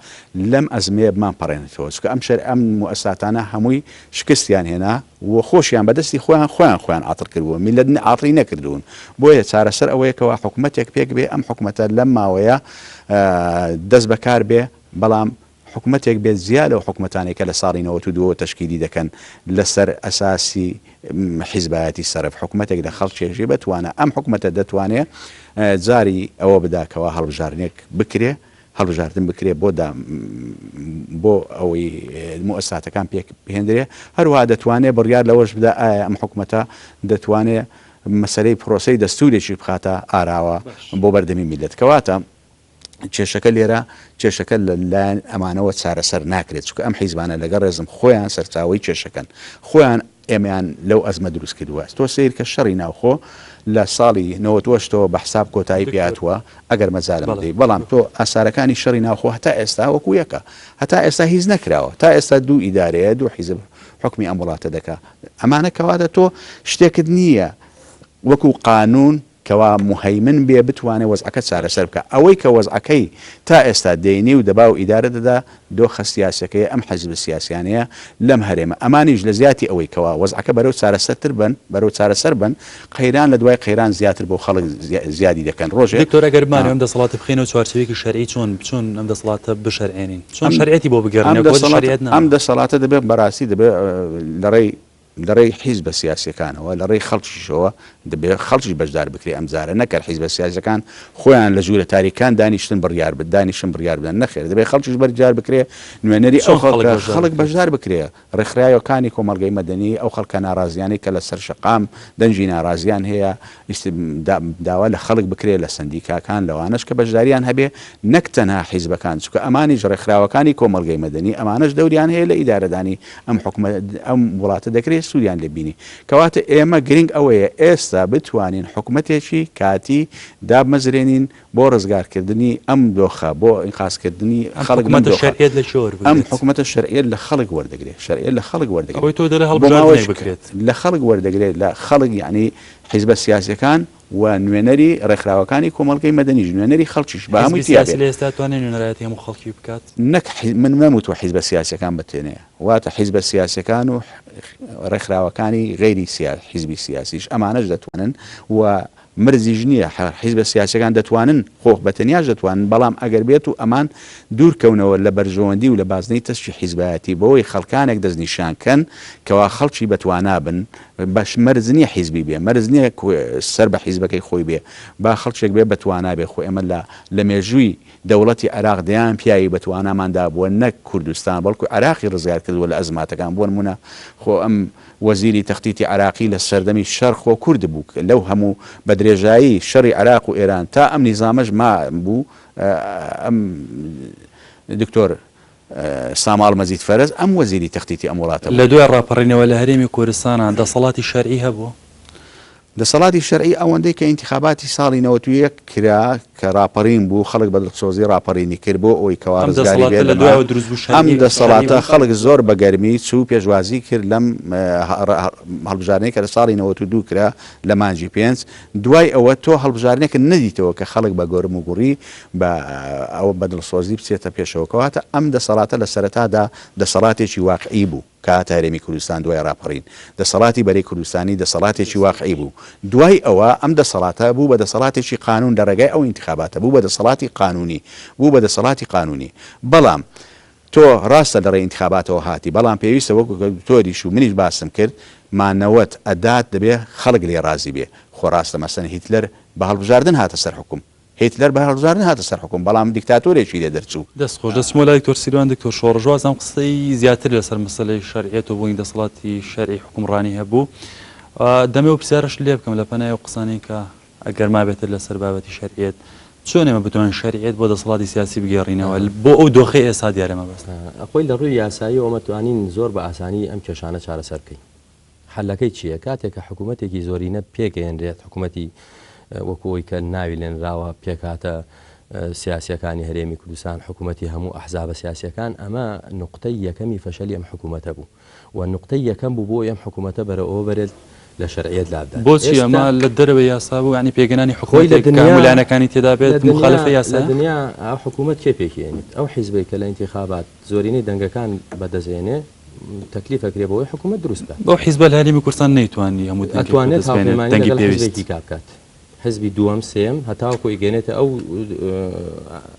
لەم ئەزمەیە بمانپەڕێنێتەوە. چونکە ئەم شەر ئەم موئەسساتانە هەمووی شکستیان هێنا. و خۆشیان بە دەستی خۆیان خۆیان خۆیان عاتڵ کردبوو میللەت عاتڵی نەکردوون بۆیە چارەسەر ئەوەیە کەوا حکومەتێک پێک بێ ئەم حکومەتە لەم ماوەیە دەست بەکار بێ بەڵام حکومەتێک بێت جیا لەو حکومەتانەی کە لە ساڵی 92 ەوە تەشکیلی دەکەن لەسەر ئەساسی حیزبایەتی سەرف، حکومەتێک لە خەڵکێکی بەتوانا، ئەم حکومەتە دەتوانێ جاری ئەوە بدا کەوا هەڵبژاردنێک بکرێ، هەڵبژاردن بکرێ بۆ دا بۆ ئەوەی موئەسساتەکان پێک بهێندرێ، هەروەها دەتوانێ بڕیار لەوەش بدا ئایا ئەم حکومەتە دەتوانێ مەسەلەی پرۆسەی دەستوورێکی بخاتە ئاراوە بۆ بەردەمی میللەت. کەواتە کێشەکە لێرە کێشەکە لە لایەن ئەمانەوە چارەسەر ناکرێت، چونکە ئەم حیزبانە لەگەڵ ڕێزم خۆیان سەرچاوەی کێشەکەن، خۆیان ئێمەیان لەو ئەزمە دروست کردووە. تۆ سەیر کە شەڕی ناوخۆ لە ساڵی 98 ەوە بە حساب کۆتایی پێ هاتووە، ئەگەر مەجالم بدەی، بەڵام تۆ ئاسارەکانی شەڕی ناوخۆ هەتا ئێستا وەکو یەکە، هەتا ئێستا هیچ نەکراوە، تا ئێستا دوو ئیدارەیە، دوو حیزب حوکمی ئەم وڵاتە دەکا. ئەمانە کەواتە تۆ شتێکت نییە وەکو قانوون کەوا موهەیمن بێ بتوانێ وەزعەکە چارەسەر بکا. ئەوەی کە وەزعەکەی تا ئێستا دێینی و دەبا و ئیدارە دەدا دۆخە سیاسیەکەیە ئەم حیزبە سیاسیانەیە لەم هەرێمە. ئەمانیش لە زیاتی ئەوەی کەوا وەزعەکە بەرەو چارەسەرتر بەن، بەرەو چارەسەر بەن، قەیران لە دوای قەیران زیاتر بۆ خەڵک زیادی دەکەن. ڕۆژێ. دکتۆر ئەگەر بمانەوێ ئەم دەسەڵاتە بخەینەوە چوارچێوەیەکی شەرعی چۆن چۆن ئەم دەسەڵاتە بشەرعێنین؟ چۆن شەرعیەتی بۆ بگێڕینەوە کە شەرعیەت نەما؟ ئەم دەسەڵاتە دەبێ بەڕاستی دەبێ لە ڕێی لە ڕێی حیزبە سیاسیەکانەوە، لە ڕێی خەڵکیشەوە، دەبێ خەڵکیش بەشدار بکرێ ئەمجارە، نەک هەر حیزبە سیاسیەکان خۆیان لە ژوورە تاریکان دانیشتن بڕیار دانیشن بڕیار بدەن، نەخێر دەبێ خەڵکیش بەشدار بکرێ، نوێنەری ئەو چۆن خەڵک خەڵکە، بەشدار خەڵک بکرێت؟ بەشدار بکرێ، ڕێکخراوەکانی کۆمەڵگەی مەدەنی، ئەو خەڵکە ناڕازیانەی کە لە سەر شەقام دەنگی ناڕازیان هەیە، داوا لە خەڵک بکرێ لە سەندیکاکان لەوانەش کە بەشداریان هەبێ نەک تەنها حیزبەکان چونکە ئەمانیش ڕێکخراوەکانی کۆمەڵگەی مەدەنی ئەمانەش دەوریان هەیە لە ئیدارەدانی ئەم حکومە ئەم وڵاتە دەکرێ سوودیان لێ بینی کەواتە ئێمە گرنگ ئەوەیە ئێستا بتوانین حکومەتێکی کاتی دابمەزرێنین بۆ ڕزگارکردنی ئەم دۆخە، بۆ ئینقازکردنی ئەم خەڵک لەم حکومەتە دۆخە. شەرعیەت لە کوێ ئەم وەربگرێت؟ حکومەتە شەرعیەت لە خەڵک وەردەگرێت، شەرعیەت لە خەڵک وەردەگرێت. ئەوەی تۆ دەڵێی بۆ ماوەی هەڵبژاردنێک بکرێت. لە خەڵک وەردەگرێت، لە خەڵک یەعنی حیزبە سیاسیەکان و نوێنەری ڕێکخراوەکانی کۆمەڵگەی مەدەنیش، نوێنەری خەڵکیش با حیزبی هەمووی تیا سیاسی بێت. لە ئێستا توانێت نوێنەرایەتی هەموو خەڵکی بکات؟ نەک من نەموتووە حیزبە سیاسیەکان بە تەنێ، واتە حیزبە سیاسیەکان و ڕێکخراوەکانی غەیری حیزبی سیاسیش ئەمانەش دەتوانن و مەرجیش نییە هەر حیزبە سیاسیەکان دەتوانن، خۆ بە تەنیاش دەتوانن، بەڵام ئەگەر بێت و ئەمان دوور کەونەوە لە بەرژەوەندی و لە بازنەی تەسکی حیزبایەتی بەوەی خەڵکانێک دەستنیشان کەن کەوا خەڵکی بەتوانا بن، باش مەرج نییە حیزبی بێ، مەرج نییە سەر بە حیزبەکەی خۆی بێ، با خەڵکێک بێ بەتوانا بێ، خۆ ئێمە لە لە مێژووی دەوڵەتی عێراق دەیان پیاوی بەتوانامان دابووە نەک کوردستان بەڵکو عێراقی ڕزگار کردووە لە ئەزماتەکان بۆ نموونە خۆ ئەم وەزیری تەختیتی عێراقی لە سەردەمی شەر خۆ کورد بوو لەو هەموو بە درێژایی شەڕی عێراق و ئێران تا ئەم نیزامەش ما بوو ئەم دکتۆر ساماڵ مەجید فەرەج ئەم وەزیری تەختیتی ئەم وڵاتە لە بوو. دوای ڕاپەڕینەوە لە هەرێمی کوردستانا دەسەڵاتی شەرعی هەبوو؟ دەسەڵاتی شەرعی ئەوەندەی کە ئینتیخاباتی ساڵی 91 کرا کە ڕاپەڕین بوو خەڵک بە دڵسۆزی ڕاپەڕینی کرد بۆ ئەوەی کەوا ئەم ڕزگاری دەسەڵاتە بێ لە لەمە دوایەوە دروست بوو ئەم شەرعی شەرعی دەسەڵاتە بوو؟ خەڵک زۆر بە گەرمی چوو پێشوازی کرد لەم هەڵبژاردنەی کە لە ساڵی 92 کرا لە مانگی پێنج دوای ئەوە تۆ هەڵبژاردنێکت نەدیتەوە کە خەڵک بە گەرم و گوڕی بە ئەوە بە دڵسۆزی بچێتە پێشەوە کەواتە ئەم دەسەڵاتە لە سەرەتادا دەسەڵاتێکی واقعی بوو. کە هاتە هەرێمی کوردستان دوای ڕاپەڕین، دەسەڵاتی بەرەی کوردستانی دەسەڵاتێکی واقعی بوو. دوای ئەوە ئەم دەسەڵاتە بوو بە دەسەڵاتێکی قانوون لە ڕێگای ئەو ئینتخاباتە بوو بە دەسەڵاتی قانوونی، بوو بە دەسەڵاتی قانوونی. بەڵام تۆ ڕاستە لە ڕێی ئینتخاباتەوە هاتی، بەڵام پێویستە وەکوو کە دکتۆریش و منیش باسم کرد، مانەوەت، ئەدات دەبێ خەڵک لێی ڕازی بێ. خۆ ڕاستە مەسەلەن هیتلەر بە هەڵبژاردن هاتە سەر حوکم. هیتلەر بە هەڵبژاردن هاتە سەر حوکم، بەڵام دیکتاتۆرێکی لێ دەرچوو. دەست خۆش. دەچمەوە لای دکتۆر سیروان. دکتۆر شۆڕش، وازم قسەی زیاتر لەسەر مەسەلەی شەرعیەت و بوونی دەسەڵاتی شەرعی حوکمڕانی هەبوو. دەمەوێ ئەو پرسیارەشت لێ بکەم لە پەنای ئەو قسانەی کە ئەگەر مابێتر لەسەر بابەتی شەرعیەت، چۆن ئێمە بتوانین شەرعیەت بۆ دەسەڵاتی سیاسی بگێڕینەوە بۆ ئەو دۆخەی ئێستا دیارە مەبەستم؟ خۆی لە ڕووی یاساییەوە ئێمە توانین زۆر بە ئاسانی ئەم کێشانە چارەسەر بکەین. حەلەکەی چییە؟ کاتێک کە حکوومەتێکی زۆرینە پێکئێنرێت، حکوومەتی وەکو ئەوەی کە ناوی لێنراوە پێکهاتە سیاسییەکانی هەرێمی کوردستان، حکوومەتی هەموو ئەحزابە سیاسییەکان، ئەمە نوقتەی یەکەمی فەشەلی ئەم حکوومەتە بوو و نوقتەی یەکەم بوو بۆ ئەوەی ئەم حکوومەتە بەرەو ئەوە بەرێت لە شەرعیەت لابدات. بۆچی ئێستا ئەمە لە دەرەوەی یاسا بوو؟ یانی پێکهێنانی خۆی لە حکوومەتێک کە دنیا هەموو لایەنەکانی تێدا لە بێت دنیا موخالفەی لە یاسایە؟ دنیا ئەو حکوومەت کێ پێکیێنێت؟ ئەو حیزبەی کە لە ئینتیخابات زۆرینەی دەنگەکان بەدەستێنێ، تەکلیف ئەکرێ بەوەی حکوومەت دروست بکات. ئەو حیزبە لە هەرێمی کوردستان نەیتوانی هەموو دەنگێک ئەتوانێت بەدەست بێنێت، هاوپەیمانی دەنگی لەگەڵ پێویست. حیزبێکی کا بکات. حزبی دووەم، سێیەم، هەتاوەکو ئەیگەیەنێتە ئەو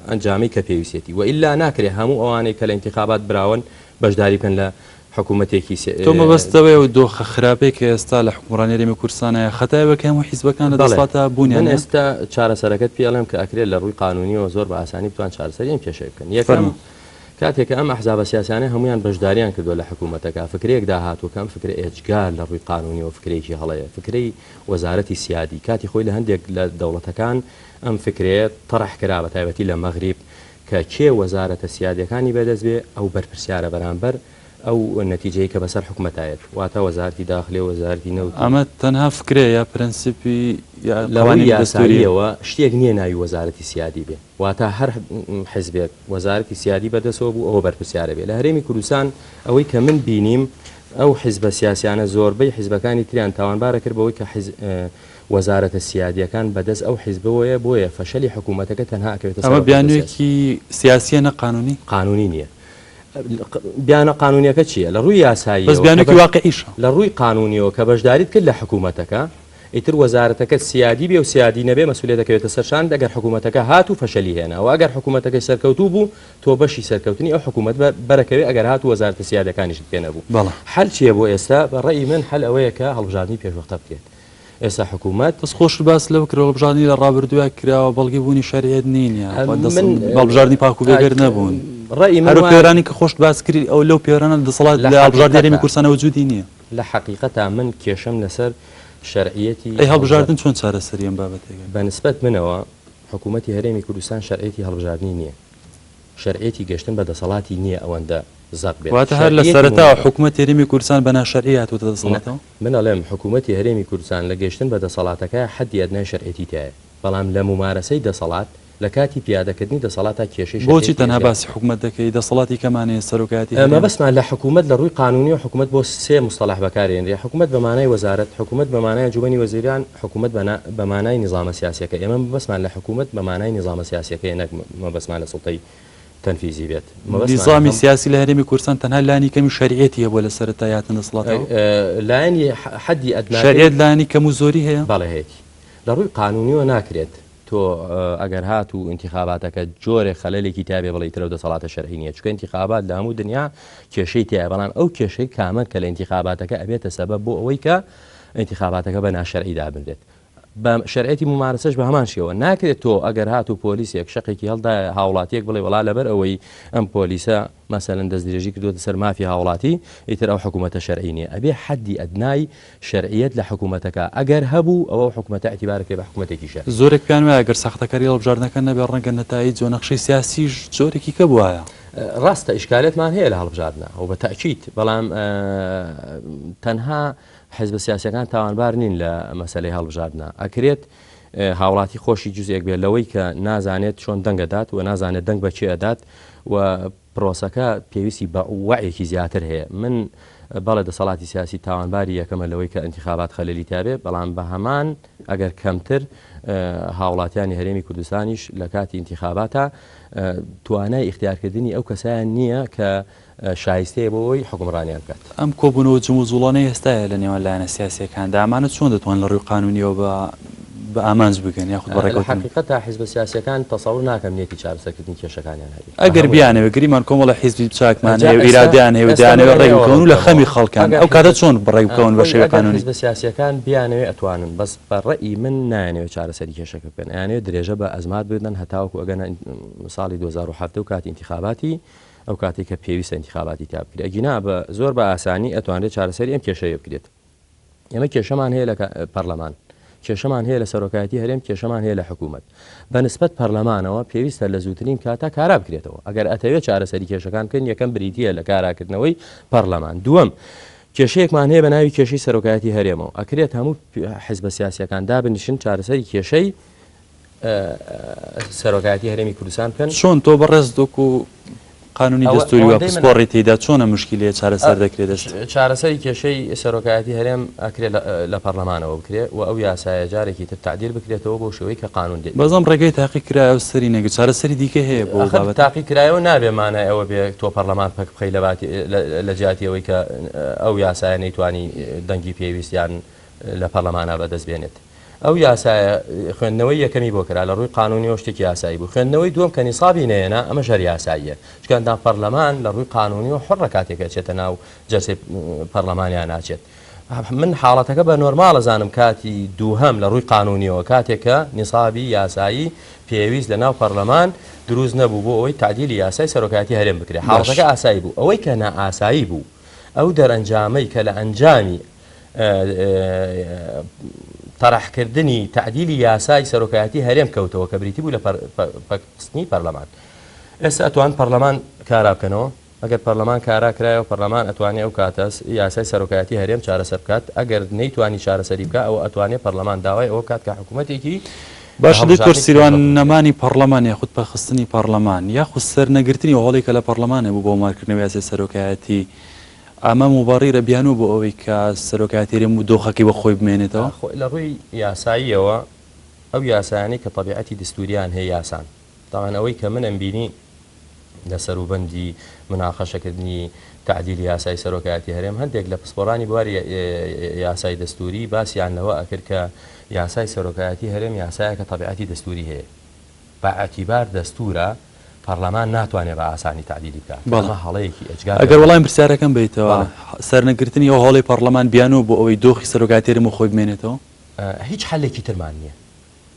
ئەنجامەی کە پێویستێتی. وەئیلا ناکرێ هەموو ئەوانەی کە لە ئینتیخابات براوەن بەشداری بکەن لە حکوومەتێکی سێ. تۆ مەبەستت ئەوەیە ئەو دۆخە خراپەی کە ئێستا لە حوکمڕانی هەرێمی کوردستان هەیە خەتای ئەوەیە کە هەموو حیزبەکان لە بەڵێ. دەسەڵاتا بوونیان من هەیە؟ ئێستا چارەسەرەکەت پێ ئەڵێم کە ئەکرێت لە ڕووی قانوونییەوە زۆر بە ئاسانی بتوان چارەسەری ئەم کێشەیە بکەن. یەکەم، فەرموو. کاتێک کە ئەم ئەحزابە سیاسیانە هەموویان بەشداریان کردووە لە حکوومەتەکە، فکرەیەک داهاتووە کە ئەم فکرە ئێجگار لە ڕووی قانوونییەوە فکرەیەکی هەڵەیە، فکرەی وەزارەتی سیادی، کاتی خۆی لە هەندێک لە دەوڵەتەکان ئەم فکرەیە تەڕح کرا بە تایبەتی لە مەغریب کە کێ وەزارەتە سیادیەکانی بەدەست بێ ئەو بەرپرسیارە بەرامبەر ئەو نەتیجەی کە بەسەر حکومەتا یەت واتە وەزارەتی داخلێ و وەزارەتی نەوت و. ئەمە تەنها فکرەیە یا پرەنسیپی یا لە ڕووی قەوانینی دەستوریە؟ یاساییەوە شتێک نییە ناوی وەزارەتی سیادی بێ واتە هەر حزبێک وەزارەتی سیادی بەدەسەوە بوو ئەوە بەرپرسیارە بێ لە هەرێمی کوردستان ئەوەی کە من بینیم ئەو حیزبە سیاسیانە زۆربەی حیزبەکانی تریان تاوانبارە کرد بەوەی کە وەزارەتە سیادیەکان بەدەست ئەو حیزبەوەیە بۆیە فەشەلی حکومەتەکە تەنها ئەکەوێتە سەر ئەمە ئەو حیزبە سیاسیە. بیانوویەکی سیاسیە نە قانونی؟ قانونی نیە. بیانە قانونیەکە چیە؟ لە ڕووی بەس یاساییەوە کە بیانوویەکی بەش واقعیشە. لە ڕووی قانونیەوە کە بەشداریت کرد لە حکومەتەکە ئیتر وەزارەتەکەت سیادی بێ و سیادی نەبێ مەسئولیەت دەکەوێتە سەر شانت ئەگەر حکومەتەکە هات و فەشەلی هێنا وە ئەگەر حکومەتەکەی سەرکەوتوو بوو تۆ بەشی سەرکەوتنی ئەو حکومەت بە بەرەکەوێ ئەگەر هاتوو وەزارەتە سیادەکانیشت پێ نەبوو. بەڵێ. حەل چیە بۆ ئێستا؟ بە ڕەئی من حەل ئەوەیە کە هەڵبژاردنی پێشوەختە بکرێت. ئێستا حکومەت. بەس خۆشت باست لەوە کرد هەڵبژاردنی لە ڕابردوویا کراوە بەڵگەی بوونی شەرعیەت نین یا خوا دەس من هەڵبژاردنی پاک و بێگەرد نەبوون. ڕەئی من هەر ئەو وایە. پێوەرانەی کە خۆشت باست کرد ئەو لەو پێوەرانە دەسەڵات لە لە هەڵبژاردنی هەرێمی حەقیقەتا. کوردستانا وجودی نیە. لە حەقیقەتا من کێشەم لەسەر شەرعیەتی ئەی هەڵبژا. هەڵبژاردن چۆن چارەسەری ئەم بابەتەی بە نسبەت منەوە حکوومەتی هەرێمی کوردستان شەرعیەتی هەڵبژاردنی نییە، شەرعیەتی گەشتن بە دەسەڵاتی نییە ئەوەندە زەق بێت، واتە هەر لە شەرعیەتی سەرەتاوە مونافە. حکوومەتی هەرێمی کوردستان بە ناشەرعی هاتووەتە نا، دەسەڵاتەوە؟ من ئەڵێم حکوومەتی هەرێمی کوردستان لە گەیشتن بە دەسەڵاتەکەیا حەدی ئەدنای شەرعیەتی تیایە، بەڵام لە مومارەسەی دەسەڵات، لە کاتی پیادەکردنی دەسەڵاتا کێشەی بۆچی شەرعیەتی تەنها ئێجگار. باسی حکومەت دەکەی؟ دەسەڵاتی کەمان هەیە، سەرۆکایەتی هەرێم. مەبەستمان لە حکوومەت لە ڕووی قانوونیەوە حکوومەت بۆ سێ موستەڵەح بەکارێنرێ، حکوومەت بە مانای وەزارەت، حکوومەت بە مانای ئەنجوومەنی وەزیران، حکوومەت بە بە مانای نیزامە سیاسیەکە. ئێمە مەبەستمان لە حکوومەت بە مانای نیزامە سیاسیەکەیە نەک مەبەستمان لە سوڵتەی تەنفیزی بێت. مەبەستمان لە نیزامی هەم. سیاسی لە هەرێمی کوردستان تەنها لانی کەمی شەرعیەتی هەبووە لە سەرەتای هاتنە دەسەڵاتەوە؟ لایەنی حەدی ئەدناکەی. شەرعیەت لایەنی کەم و زۆری هەیە؟ بەڵێ هەیەتی. لە ڕووی قانوونیەوە ناکرێت تۆ ئەگەر هاتوو ئینتیخاباتەکە جۆرێک خەلەلێکی تیابێ بڵێی تر ئەو دەسەڵاتە شەرعی نیە چونکە ئینتیخابات لە هەموو دنیا کێشەی تیایە بەڵام ئەو کێشەی کامەن کە لە ئینتیخاباتەکە ئەبێتە سەبەب بۆ ئەوەی کە ئینتیخاباتەکە بە ناشەرعی دابنرێت بە شەرعێتی ممارەسەش بە هەمان شێوە ناکرێت تۆ ئەگەر هاتوو پۆلیسێک شەقێکی هەڵدا هاوڵاتیەک بڵێ وەڵا لەبەر ئەوەی ئەم پۆلیسە مەسەلەن دەستدرێژی کردووەتە سەر مافی هاوڵاتی، ئیتر ئەو حکومەتە شەرعی نیە. ئەبێ حەدی ئەدنای شەرعیەت لە حکومەتەکا ئەگەر هەبوو ئەوە ئەو حکومەتە ئیعتیبار ئەکرێ بە حکومەتێکی شەرعی. زۆرێک پێیان وایە گەر ساختەکاری هەڵبژاردنەکە نەبێ ڕەنگە نەتائیج و نەخشەی سیاسیش جۆرێکی کە بوایە. ڕاستە ئیشکالێتمان هەیە لە هەڵبژاردنا و بە تەئکید، بەڵام تەنها حیزبە سیاسیەکان تاوانبار نین لە مەسەلەی هەڵبژاردنا. ئەکرێت هاوڵاتی خۆشی جزئێک بێت لەوەی کە نازانێت چۆن دەنگ ئەدات و نازانێت دەنگ بە کێ ئەدات و پرۆسەکە پێویستی بە وەعیەکی زیاتر هەیە. من بەڵێ دەسەڵاتی سیاسی تاوانباری یەکەمە لەوەی کە ئینتیخابات خەلەلی تیابێ، بەڵام بە هەمان ئەگەر کەمتر هاوڵاتیانی هەرێمی کوردستانیش لە کاتی ئینتیخاباتا توانای ئیختیارکردنی ئەو کەسەیان نییە کە شایستەیە بۆ ئەوەی حوکمڕانیان بکات. ئەم کۆبوونەوە جموجوڵانەی ئێستایە لە نێوان لایەنە سیاسییەکاندا، ئەمانە چۆن دەتوانن لە ڕووی قانوونییەوە بە بە ئامانج بگەن یاخود بە لە ڕێکەوتن؟ حەقیقەتا حیزبە سیاسییەکان تەسەور ناکەم نیەتی چارەسەرکردنی کێشەکانیان هەبێ بە ئەگەر هەموویان. بیانەوێ گریمان کۆمەڵە حیزبی چاکمان جا هەیە و ئێستا ئیرادەیان هەیە و ئێستا من دەیانەوێ ئەمەوێ ڕێک ئەوە بکەون و ڕوون لە خەمی بکەمەوە خەڵکان، ئەگەر ئەو کاتە حیزبە چۆن ڕێک بکەون بە خۆی شێوەی ئەگەر قانوونی؟ حیزبە سیاسییەکان بیانەوێ ئەتوانن بەس بە ڕەئی من نایانەوێ چارەسەری کێشەکە بکەن ئەیانەوێ درێژە بە ئەزمات بدەن هەتاوەکو ئەگەنە ساڵی 2017 و کاتی ئینتیخاباتی ئەو کاتەی کە پێویستە ئینتیخاباتی تیا بکرێت ئەگینا بە زۆر بە ئاسانی ئەتوانرێت چارەسەری ئەم کێشەیە بکرێت. ئێمە کێشەمان هەیە لە پەرلەمان، کێشەمان هەیە لە سەرۆکایەتی هەرێم، کێشەمان هەیە لە حکوومەت. بە نسبەت پەرلەمانەوە پێویستە لە زووترین کاتا کارا بکرێتەوە. ئەگەر ئەتەوێت چارەسەری کێشەکان بکەین یەکەم بریتییە لە کاراکردنەوەی پەرلەمان. دووەم، کێشەیەکمان هەیە بە ناوی کێشەی سەرۆکایەتی هەرێمەوە. ئەکرێت هەموو حیزبە سیاسییەکان دابنیشن چارەسەری کێشەی سەرۆکایەتی هەرێمی کوردستان بکەن. چۆن تۆ بەڕێزت وەکو قانونی دەستوری و پسپۆڕی تێیدا چۆن ئەم مشکیلەیە چارەسەر دەکرێت دەست؟ چارەسەری کێشەی سەرۆکایەتی هەرێم ئەکرێ لە پەڕلەمانەوە بکرێ و ئەو یاسایە جارێکی تر تەعدیل بکرێتەوە بەو شێوەی کە قانون دێ. بەس ئەم ڕێگەی تاقی کرایەوە سەری نەگرت چارەسەری دیکە هەیە بۆ ئەو ئەخر بابەتە؟ تاقی کرایەوە نابێ مانای ئەوە بێ تۆ پەڕلەمان پەک بخەی لە باتی لە جیاتی ئەوەی کە ئەو یاسایە نەیتوانی دەنگی پێویست یان لە پەڕلەمانا بەدەست بێنێت. ئەو یاسایە خوێندنەوەی یەکەمی بۆ کرا لە ڕووی قانونیەوە شتێکی یاسایی بوو، خوێندنەوەی دووەم کە نیسابی نەهێنا ئەمەش هەر یاساییە، چونکە ئەندام پەرلەمان لە ڕووی قانونیەوە حوڕە کاتێک ئەچێتە ناو جەلسەی پەرلەمان یا ناچێت. من حاڵەتەکە بە نۆرماڵ ئەزانم کاتی دووهەم لە ڕووی قانونیەوە کاتێک کە نیسابی یاسایی پێویست لە ناو پەرلەمان دروست نەبوو بۆ ئەوەی تەعدیلی یاسای سەرۆکایەتی هەرێم بکرێت حاڵەتەکە ئاسایی بوو ئەوەی کە نائاسایی بوو ئەو دەرەنجامەی کە لە ئەنجامی تەرحکردنی تەعدیلی یاسای سەرۆکایەتی هەرێم کەوتەوە کە بریتی بوو لە پەکخستنی پەرلەمان. ئێستا ئەتوان پەرلەمان کارا بکەنەوە؟ ئەگەر پەرلەمان کارا کرایەوە پەرلەمان ئەتوانێ ئەو کاتە یاسای سەرۆکایەتی هەرێم چارەسەر بکات، ئەگەر نەیتوانی چارەسەری بکا ئەوە ئەتوانێ پەرلەمان داوای ئەوە بکات کە حکوومەتێکی باشە دکتۆر هەڵبژاردنی سیروان پێش بەخۆی بکرێت. نەمانی پەڕلەمان یاخود پەکخستنی پەڕلەمان یاخود سەرنەگرتنی ئەو هەوڵەی کە لە پەڕلەمان هەبوو بۆ هەموارکردنەوەی یاسای سەرۆکایەتی ئەمە موبەڕیرە بیانووە بۆ ئەوەی کە سەرۆکایەتی هەرێم و دۆخەکەی وەک خۆی بمێنێتەوە؟ خۆی لە ڕووی یاساییەوە ئەو یاسایانەی کە تەبیعەتی دستووریان هەیە یاسان. تەبعەن ئەوەی کە من ئەمبینی لە سەروبەندی موناقەشەکردنی تەعدیلی یاسای سەرۆکایەتی هەرێم هەندێک لە پسپۆرانی بواری یاسای دەستووری باسیان لەوە ئەکرد کە یاسای سەرۆکایەتی هەرێم یاسایەکە تەبیعەتی دەستووری هەیە بە ئیعتیبار دەستوورە پەڕلەمان ناتوانێ بە ئاسانی تەعدیلی بکا کە بەڵێ ئەمە هەڵەیەکی ئێجگار ئەگەر گەورەیە. وەڵامی پرسیارەکەم بەیتەوە بەڵێ. سەرنەگرتنی ئەو هەوڵەی پەڕلەمان بیانووە بۆ ئەوەی دۆخی سەرۆکایەتی هەرێم وەک خۆی بمێنێتەوە؟ هیچ حەلێکی ترمان نییە.